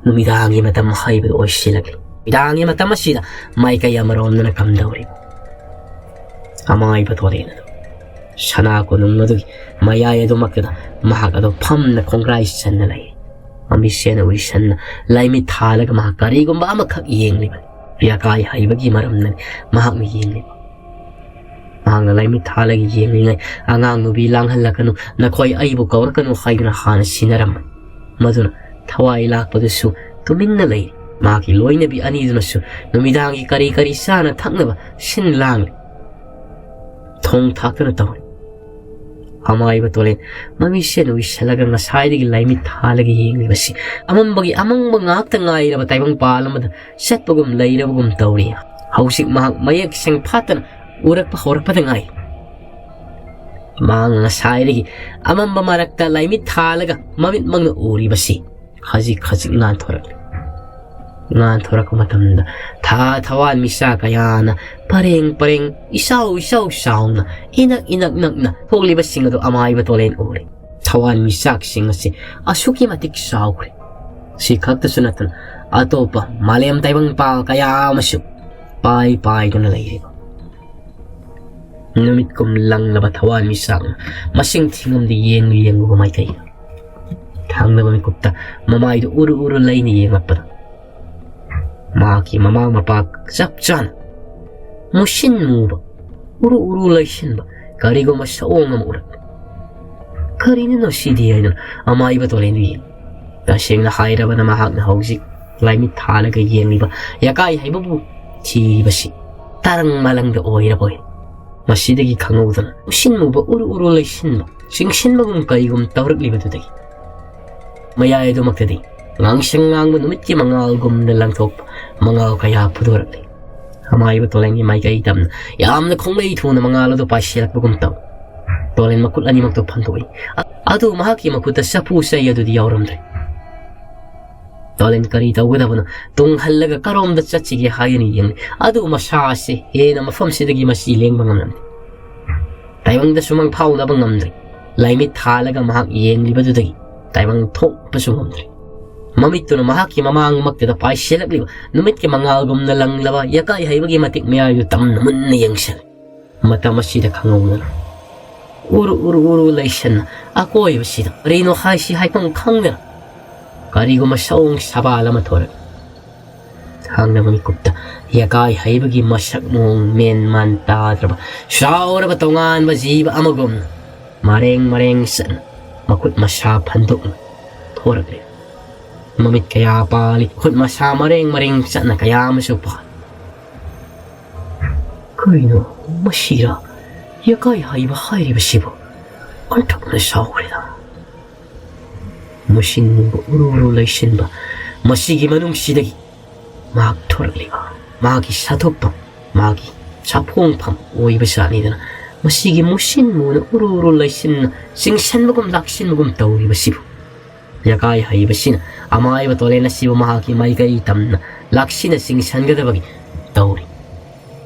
ꯅꯨꯃꯤꯗꯥꯡꯒꯤ ꯃꯇꯝ ꯍꯥꯏꯕꯗꯨ ꯑꯣꯏꯁꯤꯜꯂꯛꯂꯤ꯫ ꯅꯨꯃꯤꯗꯥꯡꯒꯤ ꯃꯇꯝ ꯑꯁꯤꯗ ꯃꯥꯏꯀꯩ ꯑꯃꯔꯣꯝꯗꯅ ꯀꯝꯗꯧꯔꯤꯕ? ꯑꯃꯥꯏꯕ ꯇꯣꯔꯦꯟ ꯑꯗꯨ ꯁꯅꯥ ꯀꯣꯅꯨꯡ ꯑꯗꯨꯒꯤ ꯃꯌꯥꯏ ꯑꯗꯨꯃꯛꯇꯗ ꯃꯍꯥꯛ ꯑꯗꯨ ꯐꯝꯅ ꯈꯣꯡꯒ꯭ꯔꯥꯏ ꯆꯟꯅ ꯂꯩ꯫ ꯃꯃꯤꯠꯁꯦꯅ ꯎꯏꯁꯟꯅ ꯂꯥꯏꯃꯤꯠ ꯊꯥꯜꯂꯒ ꯃꯍꯥꯛ ꯀꯔꯤꯒꯨꯝꯕ ꯑꯃꯈꯛ ꯌꯦꯡꯂꯤꯕꯅꯤ꯫ ꯌꯥꯀꯥꯏ ꯍꯩꯕꯒꯤ ꯃꯔꯝꯅꯅꯤ ꯃꯍꯥꯛꯅ ꯌꯦꯡꯂꯤꯕ꯫ ꯃꯍꯥꯛꯅ ꯂꯥꯏꯃꯤꯠ ꯊꯥꯜꯂꯒ ꯌꯦꯡꯂꯤꯉꯩ, "ꯑꯉꯥꯡ ꯅꯨꯄꯤ ꯂꯥꯡꯍꯜꯂꯛꯀꯅꯨ, ꯅꯈꯣꯏ ꯑꯩꯕꯨ ꯀꯧꯔꯛꯀꯅꯨ" ꯍꯥꯏꯗꯨꯅ ꯍꯥꯟꯅ ꯁꯤꯟꯅꯔꯝꯕꯅꯤ꯫ ꯃꯗꯨꯅ ꯊꯋꯥꯏ ꯂꯥꯛꯄꯗꯨꯁꯨ ꯇꯨꯃꯤꯟꯅ ꯂꯩꯔꯤ꯫ ꯃꯍꯥꯛꯀꯤ ꯂꯣꯏꯅꯕꯤ ꯑꯅꯤꯗꯨꯅꯁꯨ ꯅꯨꯃꯤꯗꯥꯡꯒꯤ ꯀꯔꯤ ꯀꯔꯤ ꯆꯥꯅ ꯊꯛꯅꯕ ꯁꯤꯟ ꯂꯥꯡꯂꯤ꯫ ꯊꯣꯡ ꯊꯥꯛꯇꯨꯅ ꯇꯧꯔꯤ꯫ ꯑꯃꯥꯏꯕ ꯇꯣꯂꯦꯟ ꯃꯃꯤꯠꯁꯦ ꯎꯏꯁꯜꯂꯒ ꯉꯁꯥꯏꯗꯒꯤ ꯂꯥꯏꯃꯤꯠ ꯊꯥꯜꯂꯒ ꯌꯦꯡꯂꯤꯕꯁꯤ ꯑꯃꯝꯕꯒꯤ ꯑꯃꯪꯕ ꯉꯥꯛꯇ ꯉꯥꯏꯔꯕ ꯇꯥꯏꯕꯪꯄꯥꯜ ꯑꯃꯗ ꯆꯠꯄꯒꯨꯝ ꯂꯩꯔꯕꯒꯨꯝ ꯇꯧꯔꯤ꯫ ꯍꯧꯖꯤꯛ ꯃꯍꯥꯛ ꯃꯌꯦꯛ ꯁꯦꯡ ꯐꯥꯠꯇꯅ ꯎꯔꯛꯄ ꯍꯧꯔꯛꯄꯗ ꯉꯥꯏꯔꯤ꯫ ꯃꯍꯥꯛ ꯉꯁꯥꯏꯗꯒꯤ ꯑꯃꯝꯕ ꯃꯔꯛꯇ ꯂꯥꯏꯃꯤꯠ ꯊꯥꯜꯂꯒ ꯃꯃꯤꯠꯃꯛꯅ ꯎꯔꯤꯕꯁꯤ ꯈꯖꯤꯛ ꯈꯖꯤꯛ ꯉꯥꯟꯊꯣꯔꯛꯂꯤ꯫ ꯉꯥꯟꯊꯣꯔꯛꯄ ꯃꯇꯝꯗ ꯊꯥ ꯊꯋꯥꯟ ꯃꯤꯆꯥꯛ ꯀꯌꯥꯅ ꯄꯔꯦꯡ ꯄꯔꯦꯡ ꯏꯆꯥꯎ ꯏꯆꯥꯎ ꯆꯥꯎꯅ ꯏꯅꯛ ꯏꯅꯛ ꯅꯛꯅ ꯊꯣꯛꯂꯤꯕꯁꯤꯡ ꯑꯗꯨ ꯑꯃꯥꯏꯕ ꯇꯣꯂꯦꯟ ꯎꯔꯦ꯫ ꯊꯋꯥꯟ ꯃꯤꯆꯥꯛꯁꯤꯡ ꯑꯁꯤ ꯑꯁꯨꯛꯀꯤ ꯃꯇꯤꯛ ꯆꯥꯎꯈ꯭ꯔꯦ꯫ ꯁꯤ ꯈꯛꯇꯁꯨ ꯅꯠꯇꯅ ꯑꯇꯣꯞꯄ ꯃꯥꯂꯦꯝ ꯇꯥꯏꯕꯪꯄꯥꯜ ꯀꯌꯥ ꯑꯃꯁꯨ ꯄꯥꯏ ꯄꯥꯏꯗꯨꯅ ꯂꯩꯔꯤꯕ ꯅꯨꯃꯤꯠꯀꯨꯝ ꯂꯪꯂꯕ ꯊꯋꯥꯟ ꯃꯤꯆꯥꯛꯅ ꯃꯁꯤꯡ ꯊꯤꯉꯝꯗ ꯌꯦꯡꯂꯨ ꯌꯦꯡꯂꯨꯕ ꯃꯥꯏꯀꯩ꯫ ꯊꯪꯅꯕ ꯃꯤꯀꯨꯞꯇ ꯃꯃꯥꯏꯗꯨ ꯎꯔꯨ ꯎꯔꯨ ꯂꯩꯅ ꯌꯦꯡꯂꯛꯄꯗ ꯃꯍꯥꯛꯀꯤ ꯃꯃꯥ ꯃꯄꯥ ꯆꯞ ꯆꯥꯅ ꯃꯨꯁꯤꯟ ꯃꯨꯕ, ꯎꯔꯨ ꯎꯔꯨ ꯂꯩꯁꯤꯟꯕ ꯀꯔꯤꯒꯨꯝꯕ ꯁꯑꯣꯡ ꯑꯃ ꯎꯔꯛꯂꯦ꯫ "ꯀꯔꯤꯅꯣ ꯁꯤꯗꯤ?" ꯍꯥꯏꯗꯨꯅ ꯑꯃꯥꯏꯕ ꯇꯣꯂꯦꯟꯗꯨ ꯌꯦꯡꯉꯤ꯫ ꯇꯁꯦꯡꯅ ꯍꯥꯏꯔꯕꯗ ꯃꯍꯥꯛꯅ ꯍꯧꯖꯤꯛ ꯂꯥꯏꯃꯤꯠ ꯊꯥꯜꯂꯒ ꯌꯦꯡꯂꯤꯕ ꯌꯥꯀꯥꯏ ꯍꯩꯕꯕꯨ ꯊꯤꯔꯤꯕꯁꯤ ꯇꯔꯪ ꯃꯂꯪꯗ ꯑꯣꯏꯔꯕꯣꯏ꯫ ꯃꯁꯤꯗꯒꯤ ꯈꯪꯍꯧꯗꯅ ꯎꯁꯤꯟ ꯃꯨꯕ ꯎꯔꯨ ꯎꯔꯨ ꯂꯩꯁꯤꯟꯕ, ꯆꯤꯡꯁꯤꯟꯕꯒꯨꯝ ꯀꯔꯤꯒꯨꯝ ꯇꯧꯔꯛꯂꯤꯕꯗꯨꯗꯒꯤ ꯃꯌꯥꯏ ꯑꯗꯨꯃꯛꯇꯗꯤ ꯉꯥꯡꯁꯪ ꯉꯥꯡꯕ ꯅꯨꯃꯤꯠꯀꯤ ꯃꯉꯥꯜꯒꯨꯝꯅ ꯂꯪꯊꯣꯛꯄ ꯃꯉꯥꯜ ꯀꯌꯥ ꯐꯨꯗꯣꯔꯛꯂꯤ꯫ ꯑꯃꯥꯏꯕ ꯇꯣꯂꯦꯟꯒꯤ ꯃꯥꯏꯀꯩ ꯇꯝꯅ ꯌꯥꯝꯅ ꯈꯣꯡꯂꯩ ꯊꯨꯅ ꯃꯉꯥꯜ ꯑꯗꯨ ꯄꯥꯏꯁꯤꯜꯂꯛꯄꯒꯨꯝ ꯇꯧ꯫ ꯇꯣꯂꯦꯟ ꯃꯈꯨꯠ ꯑꯅꯤꯃꯛꯇꯨ ꯐꯟꯗꯣꯛꯏ꯫ ꯑ-, ꯑꯗꯨ ꯃꯍꯥꯛꯀꯤ ꯃꯈꯨꯠꯇ ꯆꯐꯨ ꯆꯩ ꯑꯗꯨꯗꯤ ꯌꯥꯎꯔꯝꯗ꯭ꯔꯦ꯫ ꯇꯣꯂꯦꯟ ꯀꯔꯤ ꯇꯧꯒꯗꯕꯅꯣ? ꯇꯨꯡ ꯍꯜꯂꯒ ꯀꯔꯣꯝꯗ ꯆꯠꯁꯤꯒꯦ ꯍꯥꯏꯗꯨꯅ ꯌꯦꯡꯂꯤ꯫ ꯑꯗꯨ ꯃꯁꯥ ꯑꯁꯤ ꯍꯦꯟꯅ ꯃꯐꯝꯁꯤꯗꯒꯤ ꯃꯁꯤ ꯂꯦꯡꯕ ꯉꯝꯂꯝꯗꯦ꯫ ꯇꯥꯏꯕꯪꯗ ꯁꯨꯃꯥꯡ ꯐꯥꯎꯅꯕ ꯉꯝꯗ꯭ꯔꯦ꯫ ꯂꯥꯏꯃꯤꯠ ꯊꯥꯜꯂꯒ ꯃꯍꯥꯛ ꯌꯦꯡꯂꯤꯕꯗꯨꯗꯒꯤ ꯇꯥꯏꯕꯪ ꯊꯣꯛꯄꯁꯨ ꯉꯝꯗ꯭ꯔꯦ꯫ ꯃꯃꯤꯠꯇꯨꯅ ꯃꯍꯥꯛꯀꯤ ꯃꯃꯥꯡꯃꯛꯇꯗ ꯄꯥꯏꯁꯤꯜꯂꯛꯂꯤꯕ ꯅꯨꯃꯤꯠꯀꯤ ꯃꯉꯥꯜꯒꯨꯝꯅ ꯂꯪꯂꯕ ꯌꯥꯀꯥꯏ ꯍꯩꯕꯒꯤ ꯃꯇꯤꯛ ꯃꯌꯥꯏꯗꯨ ꯇꯝꯅ ꯃꯨꯟꯅ ꯌꯦꯡꯁꯤꯜꯂꯤ꯫ ꯃꯇꯝ ꯑꯁꯤꯗ ꯈꯪꯍꯧꯗꯅ ꯎꯔꯨ ꯎꯔꯨ ꯎꯔꯨ ꯂꯩꯁꯟꯅ ꯑꯀꯣꯏꯕꯁꯤꯗ ꯀꯔꯤꯅꯣ ꯍꯥꯏꯁꯤ ꯍꯥꯏꯐꯝ ꯈꯪꯗꯅ ꯀꯔꯤꯒꯨꯝꯕ ꯁꯑꯣꯡ ꯁꯕꯥꯜ ꯑꯃ ꯊꯣꯔꯛꯏ꯫ ꯊꯥꯡꯅꯕ ꯃꯤꯀꯨꯞꯇ ꯌꯥꯀꯥꯏ ꯍꯩꯕꯒꯤ ꯃꯁꯛ ꯃꯑꯣꯡ ꯃꯦꯟ ꯃꯥꯟ ꯇꯥꯗ꯭ꯔꯕ ꯆꯥꯎꯔꯕ ꯇꯣꯉꯥꯟꯕ ꯖꯤꯕ ꯑꯃꯒꯨꯝꯅ ꯃꯔꯦꯡ ꯃꯔꯦꯡ ꯆꯠꯅ ꯃꯈꯨꯠ ꯃꯁꯥ ꯐꯟꯗꯣꯛꯅ ꯊꯣꯔꯛꯂꯦ꯫ ꯃꯃꯤꯠ ꯀꯌꯥ ꯄꯥꯜꯂꯤ, ꯈꯨꯠ ꯃꯁꯥ ꯃꯔꯦꯡ ꯃꯔꯦꯡ ꯆꯠꯅ ꯀꯌꯥ ꯑꯃꯁꯨ ꯄꯥꯜꯂꯤ꯫ ꯀꯔꯤꯅꯣ ꯃꯁꯤꯔ? ꯌꯥꯀꯥꯏ ꯍꯩꯕ ꯍꯥꯏꯔꯤꯕꯁꯤꯕꯨ ꯑꯣꯟꯊꯣꯛꯅ ꯆꯥꯎꯈ꯭ꯔꯦꯗ꯫ ꯃꯨꯁꯤꯟ ꯃꯨꯕ ꯎꯔꯨ ꯎꯔꯨ ꯂꯩꯁꯤꯟꯕ ꯃꯁꯤꯒꯤ ꯃꯅꯨꯡꯁꯤꯗꯒꯤ ꯃꯍꯥꯛ ꯊꯣꯔꯛꯂꯤꯕ ꯃꯥꯒꯤ ꯁꯥꯊꯣꯛꯐꯝ, ꯃꯥꯒꯤ ꯁꯥꯐꯣꯡꯐꯝ ꯑꯣꯏꯕ ꯖꯥꯠꯅꯤꯗꯅ, ꯃꯁꯤꯒꯤ ꯃꯨꯁꯤꯟ ꯃꯨꯅ ꯎꯔꯨ ꯎꯔꯨ ꯂꯩꯁꯤꯟꯅ ꯆꯤꯡꯁꯤꯟꯕꯒꯨꯝ ꯂꯥꯛꯁꯤꯟꯕꯒꯨꯝ ꯇꯧꯔꯤꯕꯁꯤꯕꯨ ꯌꯥꯀꯥꯏ ꯍꯩꯕꯁꯤꯅ ꯑꯃꯥꯏꯕ ꯇꯣꯂꯦꯟ ꯑꯁꯤꯕꯨ ꯃꯍꯥꯛꯀꯤ ꯃꯥꯏꯀꯩ ꯇꯝꯅ ꯂꯥꯛꯁꯤꯟꯅ ꯆꯤꯡꯁꯤꯟꯒꯗꯕꯒꯤ ꯇꯧꯔꯤ꯫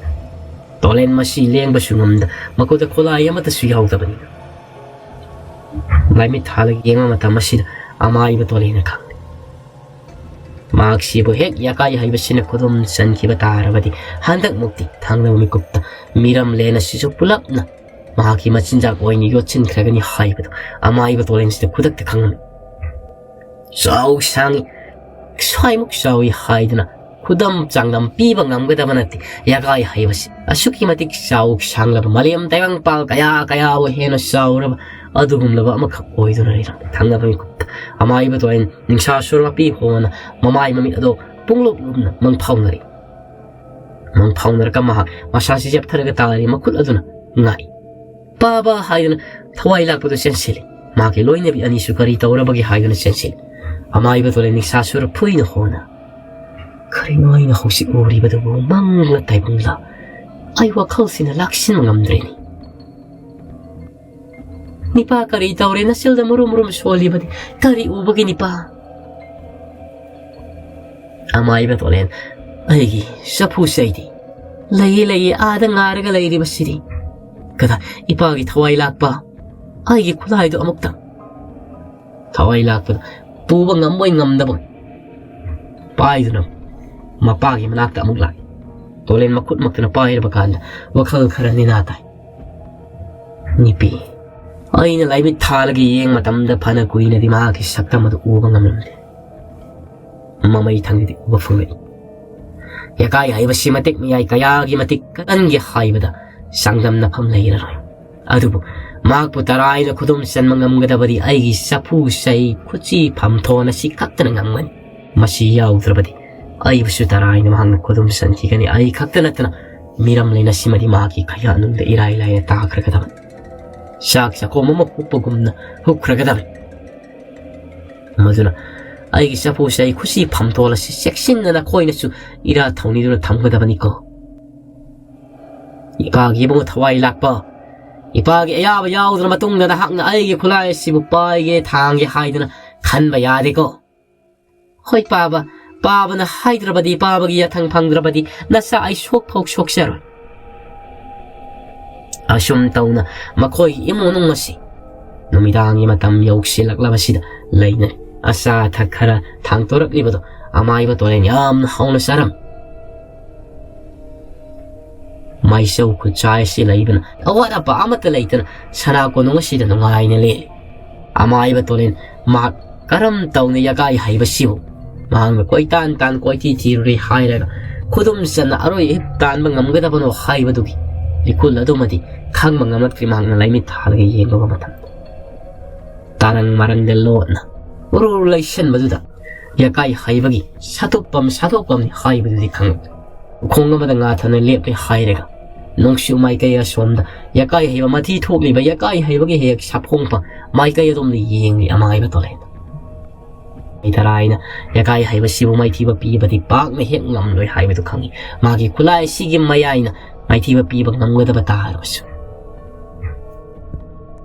ꯇꯣꯂꯦꯟ ꯃꯁꯤ ꯂꯦꯡꯕꯁꯨ ꯉꯝꯗ, ꯃꯈꯨꯠꯇ ꯈꯨꯠꯂꯥꯏ ꯑꯃꯠꯇꯁꯨ ꯌꯥꯎꯗꯕꯅꯤꯅ꯫ ꯃꯥꯏꯃꯤꯠ ꯊꯥꯜꯂꯒ ꯌꯦꯡꯕ ꯃꯇꯝ ꯑꯁꯤꯗ ꯑꯃꯥꯏꯕ ꯇꯣꯂꯦꯟꯅ ꯈꯪꯂꯦ꯫ ꯃꯍꯥꯛꯁꯤꯕꯨ ꯍꯦꯛ ꯌꯥꯀꯥꯏ ꯍꯩꯕꯁꯤꯅ ꯈꯨꯗꯨꯝ ꯆꯟꯈꯤꯕ ꯇꯥꯔꯕꯗꯤ ꯍꯟꯗꯛꯃꯨꯛꯇꯤ ꯊꯥꯡꯅꯕ ꯃꯤꯀꯨꯞꯇ ꯃꯤꯔꯝꯂꯦꯟ ꯑꯁꯤꯁꯨ ꯄꯨꯂꯞꯅ ꯃꯍꯥꯛꯀꯤ ꯃꯆꯤꯟꯖꯥꯛ ꯑꯣꯏꯅ ꯌꯣꯠꯁꯤꯟꯈ꯭ꯔꯒꯅꯤ ꯍꯥꯏꯕꯗꯨ ꯑꯃꯥꯏꯕ ꯇꯣꯂꯦꯟꯁꯤꯗ ꯈꯨꯗꯛꯇ ꯈꯪꯂꯝꯃꯤ꯫ ꯆꯥꯎ ꯁꯥꯡꯉꯤ, ꯁ꯭ꯋꯥꯏꯃꯨꯛ ꯆꯥꯎꯏ ꯍꯥꯏꯗꯨꯅ ꯈꯨꯗꯝ ꯆꯥꯡꯗꯝ ꯄꯤꯕ ꯉꯝꯒꯗꯕ ꯅꯠꯇꯦ꯫ ꯌꯥꯒꯥꯏ ꯍꯩꯕꯁꯤ ꯑꯁꯨꯛꯀꯤ ꯃꯇꯤꯛ ꯆꯥꯎ ꯁꯥꯡꯂꯕ, ꯃꯥꯂꯦꯝ ꯇꯥꯏꯕꯪꯄꯥꯜ ꯀꯌꯥ ꯀꯌꯥꯕꯨ ꯍꯦꯟꯅ ꯆꯥꯎꯔꯕ ꯑꯗꯨꯒꯨꯝꯂꯕ ꯑꯃꯈꯛ ꯑꯣꯏꯗꯨꯅ ꯂꯩꯔꯝꯃꯤ꯫ ꯊꯪꯅꯕ ꯃꯤꯀꯨꯞꯇ ꯑꯃꯥꯏꯕ ꯇꯣꯂꯦꯟ ꯅꯤꯡꯁꯥ ꯁꯨꯔ ꯃꯄꯤ ꯍꯣꯅ ꯃꯃꯥꯏ ꯃꯃꯤꯠ ꯑꯗꯣ ꯄꯨꯡꯂꯨꯞ ꯂꯨꯞꯅ ꯃꯪꯐꯥꯎꯅꯔꯤ꯫ ꯃꯪꯐꯥꯎꯅꯔꯒ ꯃꯍꯥꯛ ꯃꯁꯥꯁꯤ ꯆꯦꯞꯊꯔꯒ ꯇꯥꯔꯤ, ꯃꯈꯨꯠ ꯑꯗꯨꯅ ꯉꯥꯛꯏ꯫ "ꯄꯥꯕ" ꯍꯥꯏꯗꯨꯅ ꯊꯋꯥꯏ ꯂꯥꯛꯄꯗꯨ ꯆꯦꯟꯁꯤꯜꯂꯤ꯫ ꯃꯥꯒꯤ ꯂꯣꯏꯅꯕꯤ ꯑꯅꯤꯁꯨ ꯀꯔꯤ ꯇꯧꯔꯕꯒꯦ ꯍꯥꯏꯗꯨꯅ ꯆꯦꯟꯁꯤꯜꯂꯤ꯫ ꯑꯃꯥꯏꯕ ꯇꯣꯂꯦꯟ ꯅꯤꯡꯁꯥ ꯁꯨꯔ ꯐꯨꯏꯅ ꯍꯣꯅ ꯀꯔꯤꯅꯣ ꯑꯩꯅ ꯍꯧꯖꯤꯛ ꯎꯔꯤꯕꯗꯨꯕꯨ? ꯃꯪꯂ ꯇꯥꯏꯕꯪꯂ? ꯑꯩ ꯋꯥꯈꯜꯁꯤꯅ ꯂꯥꯛꯁꯤꯟꯕ ꯉꯝꯗ꯭ꯔꯦꯅꯦ꯫ "ꯅꯤꯄꯥ, ꯀꯔꯤ ꯇꯧꯔꯦ? ꯅꯆꯤꯜꯗ ꯃꯨꯔꯨꯝ ꯃꯨꯔꯨꯝ ꯁꯣꯜꯂꯤꯕꯗꯤ ꯀꯔꯤ ꯎꯕꯒꯤ, ꯅꯤꯄꯥ?" ꯑꯃꯥꯏꯕ ꯇꯣꯂꯦꯟ, "ꯑꯩꯒꯤ ꯆꯐꯨ ꯆꯩꯗꯤ ꯂꯩꯌꯦ, ꯂꯩꯌꯦ, ꯑꯥꯗ ꯉꯥꯔꯒ ꯂꯩꯔꯤꯕꯁꯤꯗꯤ꯫ ꯀꯗꯥꯏ, ꯏꯄꯥꯒꯤ ꯊꯋꯥꯏ ꯂꯥꯛꯄ ꯑꯩꯒꯤ ꯈꯨꯠꯂꯥꯏꯗꯣ ꯑꯃꯨꯛꯇ?" ꯊꯋꯥꯏ ꯂꯥꯛꯄꯗ ꯄꯨꯕ ꯉꯝꯕꯣꯏ ꯉꯝꯗꯕꯣꯏ ꯄꯥꯏꯗꯨꯅ ꯃꯄꯥꯒꯤ ꯃꯅꯥꯛꯇ ꯑꯃꯨꯛ ꯂꯥꯛꯏ꯫ ꯇꯣꯂꯦꯟ ꯃꯈꯨꯠꯃꯛꯇꯅ ꯄꯥꯏꯔꯕ ꯀꯥꯟꯗ ꯋꯥꯈꯜ ꯈꯔ ꯅꯦꯅꯥ ꯇꯥꯏ꯫ "ꯅꯤꯄꯤ, ꯑꯩꯅ ꯂꯥꯏꯃꯤꯠ ꯊꯥꯜꯂꯒ ꯌꯦꯡ ꯃꯇꯝꯗ ꯐꯅ ꯀꯨꯏꯅꯗꯤ ꯃꯍꯥꯛꯀꯤ ꯁꯛꯇꯝ ꯑꯗꯨ ꯎꯕ ꯉꯝꯂꯝꯗꯦ꯫ ꯃꯃꯩ ꯊꯪꯗꯗꯤ ꯎꯕ ꯐꯪꯂꯛꯏ꯫ ꯌꯀꯥꯏ ꯍꯥꯏꯕꯁꯤ ꯃꯇꯤꯛ ꯃꯌꯥꯏ ꯀꯌꯥꯒꯤ ꯃꯇꯤꯛ ꯀꯟꯒꯦ ꯍꯥꯏꯕꯗ ꯆꯥꯡꯗꯝꯅꯐꯝ ꯂꯩꯔꯔꯣꯏ꯫ ꯑꯗꯨꯕꯨ ꯃꯍꯥꯛꯄꯨ ꯇꯔꯥꯏꯅ ꯈꯨꯗꯨꯝ ꯆꯟꯕ ꯉꯝꯒꯗꯕꯗꯤ ꯑꯩꯒꯤ ꯆꯐꯨ ꯆꯩ ꯈꯨꯠꯆꯤ ꯐꯝꯊꯣꯟ ꯑꯁꯤ ꯈꯛꯇꯅ ꯉꯝꯒꯅꯤ꯫ ꯃꯁꯤ ꯌꯥꯎꯗ꯭ꯔꯕꯗꯤ ꯑꯩꯕꯨꯁꯨ ꯇꯔꯥꯏꯅ ꯃꯍꯥꯛꯅ ꯈꯨꯗꯨꯝ ꯆꯟꯈꯤꯒꯅꯤ꯫ ꯑꯩ ꯈꯛꯇ ꯅꯠꯇꯅ ꯃꯤꯔꯝ ꯂꯩꯅꯁꯤꯃꯗꯤ ꯃꯍꯥꯛꯀꯤ ꯈꯌꯥꯠꯅꯨꯡꯗ ꯏꯔꯥꯏ ꯂꯥꯏꯅ ꯇꯥꯈ꯭ꯔꯒꯗꯕꯅꯤ꯫ ꯆꯥꯛ ꯆꯥꯛꯈꯣꯝ ꯑꯃ ꯍꯨꯞꯄꯒꯨꯝꯅ ꯍꯨꯞꯈ꯭ꯔꯒꯗꯕꯅꯤ꯫ ꯃꯗꯨꯅ ꯑꯩꯒꯤ ꯆꯐꯨ ꯆꯩ ꯈꯨꯠꯆꯤ ꯐꯝꯊꯣꯟ ꯑꯁꯤ ꯆꯦꯛꯁꯤꯟꯅ ꯅꯈꯣꯏꯅꯁꯨ ꯏꯔꯥ ꯊꯧꯅꯤꯗꯨꯅ ꯊꯝꯒꯗꯕꯅꯤꯀꯣ꯫ ꯏꯄꯥꯒꯤ ꯏꯕꯨꯡ ꯊꯋꯥꯏ ꯂꯥꯛꯄ, ꯏꯄꯥꯒꯤ ꯑꯌꯥꯕ ꯌꯥꯎꯗ꯭ꯔ ꯃꯇꯨꯡꯗ ꯅꯍꯥꯛꯅ ꯑꯩꯒꯤ ꯈꯨꯠꯂꯥꯏ ꯑꯁꯤꯕꯨ ꯄꯥꯏꯒꯦ ꯊꯥꯡꯒꯦ ꯍꯥꯏꯗꯅ ꯈꯟꯕ ꯌꯥꯗꯦꯀꯣ꯫ ꯍꯣꯏ ꯄꯥꯕ, ꯄꯥꯕꯅ ꯍꯥꯏꯗ꯭ꯔꯕꯗꯤ, ꯄꯥꯕꯒꯤ ꯌꯥꯊꯪ ꯐꯪꯗ꯭ꯔꯕꯗꯤ ꯅꯆꯥ ꯑꯩ ꯁꯣꯛꯐꯧ ꯁꯣꯛꯆꯔꯣꯏ꯫" ꯑꯁꯨꯝ ꯇꯧꯅ ꯃꯈꯣꯏꯒꯤ ꯏꯃꯨꯡ ꯃꯅꯨꯡ ꯑꯁꯤ ꯅꯨꯃꯤꯗꯥꯡꯒꯤ ꯃꯇꯝ ꯌꯧꯁꯤꯜꯂꯛꯂꯕꯁꯤꯗ ꯂꯩꯅꯔꯤ꯫ ꯑꯆꯥ ꯑꯊꯛ ꯈꯔ ꯊꯥꯡꯇꯣꯔꯛꯂꯤꯕꯗꯣ ꯑꯃꯥꯏꯕ ꯇꯣꯔꯦꯟ ꯌꯥꯝꯅ ꯍꯥꯎꯅ ꯆꯥꯔꯝꯃꯤ꯫ ꯃꯩꯆꯧ ꯈꯨꯠꯆꯥꯏ ꯑꯁꯤ ꯂꯩꯕꯅ ꯑꯋꯥꯠ ꯑꯄꯥ ꯑꯃꯠꯇ ꯂꯩꯇꯅ ꯁꯅꯥ ꯀꯣꯅꯨꯡ ꯑꯁꯤꯗ ꯅꯨꯡꯉꯥꯏꯅ ꯂꯦꯜꯂꯤ꯫ ꯑꯃꯥꯏꯕ ꯇꯣꯂꯦꯟ ꯃꯍꯥꯛ ꯀꯔꯝ ꯇꯧꯅ ꯌꯀꯥꯏ ꯍꯩꯕꯁꯤꯕꯨ ꯃꯍꯥꯛꯅ ꯀꯣꯏꯇꯥꯟ ꯇꯥꯟ ꯀꯣꯏꯊꯤ ꯊꯤꯔꯨꯔꯦ ꯍꯥꯏꯔꯒ ꯈꯨꯗꯨꯝ ꯆꯟꯅ ꯑꯔꯣꯏ ꯑꯍꯤꯞ ꯇꯥꯟꯕ ꯉꯝꯒꯗꯕꯅꯣ ꯍꯥꯏꯕꯗꯨꯒꯤ ꯏꯀꯨꯜ ꯑꯗꯨꯃꯗꯤ ꯈꯪꯕ ꯉꯝꯂꯛꯇ꯭ꯔꯤ꯫ ꯃꯍꯥꯛꯅ ꯂꯥꯏꯃꯤꯠ ꯊꯥꯜꯂꯒ ꯌꯦꯡꯂꯨꯕ ꯃꯇꯝꯗ ꯇꯔꯪ ꯃꯔꯪꯗ ꯂꯣꯠꯅ ꯎꯔꯨ ꯎꯔꯨ ꯂꯩꯁꯟꯕꯗꯨꯗ ꯌꯀꯥꯏ ꯍꯩꯕꯒꯤ ꯁꯥꯊꯣꯛꯐꯝ ꯁꯥꯊꯣꯛꯐꯝꯅꯤ ꯍꯥꯏꯕꯗꯨꯗꯤ ꯈꯪꯂꯛꯇ꯭ꯔꯦ꯫ ꯎꯈꯣꯡ ꯑꯃꯗ ꯉꯥꯊꯅ ꯂꯦꯞꯂꯦ ꯍꯥꯏꯔꯒ ꯅꯣꯡꯆꯨꯞ ꯃꯥꯏꯀꯩ ꯑꯁꯣꯝꯗ ꯌꯀꯥꯏ ꯍꯩꯕ ꯃꯊꯤ ꯊꯣꯛꯂꯤꯕ ꯌꯀꯥꯏ ꯍꯩꯕꯒꯤ ꯍꯦꯛ ꯁꯥꯐꯣꯡꯕ ꯃꯥꯏꯀꯩ ꯑꯗꯣꯝꯗ ꯌꯦꯡꯂꯤ ꯑꯃꯥꯏꯕ ꯇꯣꯂꯦꯟ꯫ ꯇꯔꯥ ꯍꯥꯏꯅ ꯌꯥꯒꯥꯏ ꯍꯥꯏꯕꯁꯤꯕꯨ ꯃꯥꯏꯊꯤꯕ ꯄꯤꯕꯗꯤ ꯄꯥꯛꯅ ꯍꯦꯛ ꯉꯝꯂꯣꯏ ꯍꯥꯏꯕꯗꯨ ꯈꯪꯏ꯫ ꯃꯥꯒꯤ ꯈꯨꯠꯂꯥꯏ ꯑꯁꯤꯒꯤ ꯃꯌꯥꯏꯅ ꯃꯥꯏꯊꯤꯕ ꯄꯤꯕ ꯉꯝꯒꯗꯕ ꯇꯥꯔꯕꯁꯨ꯫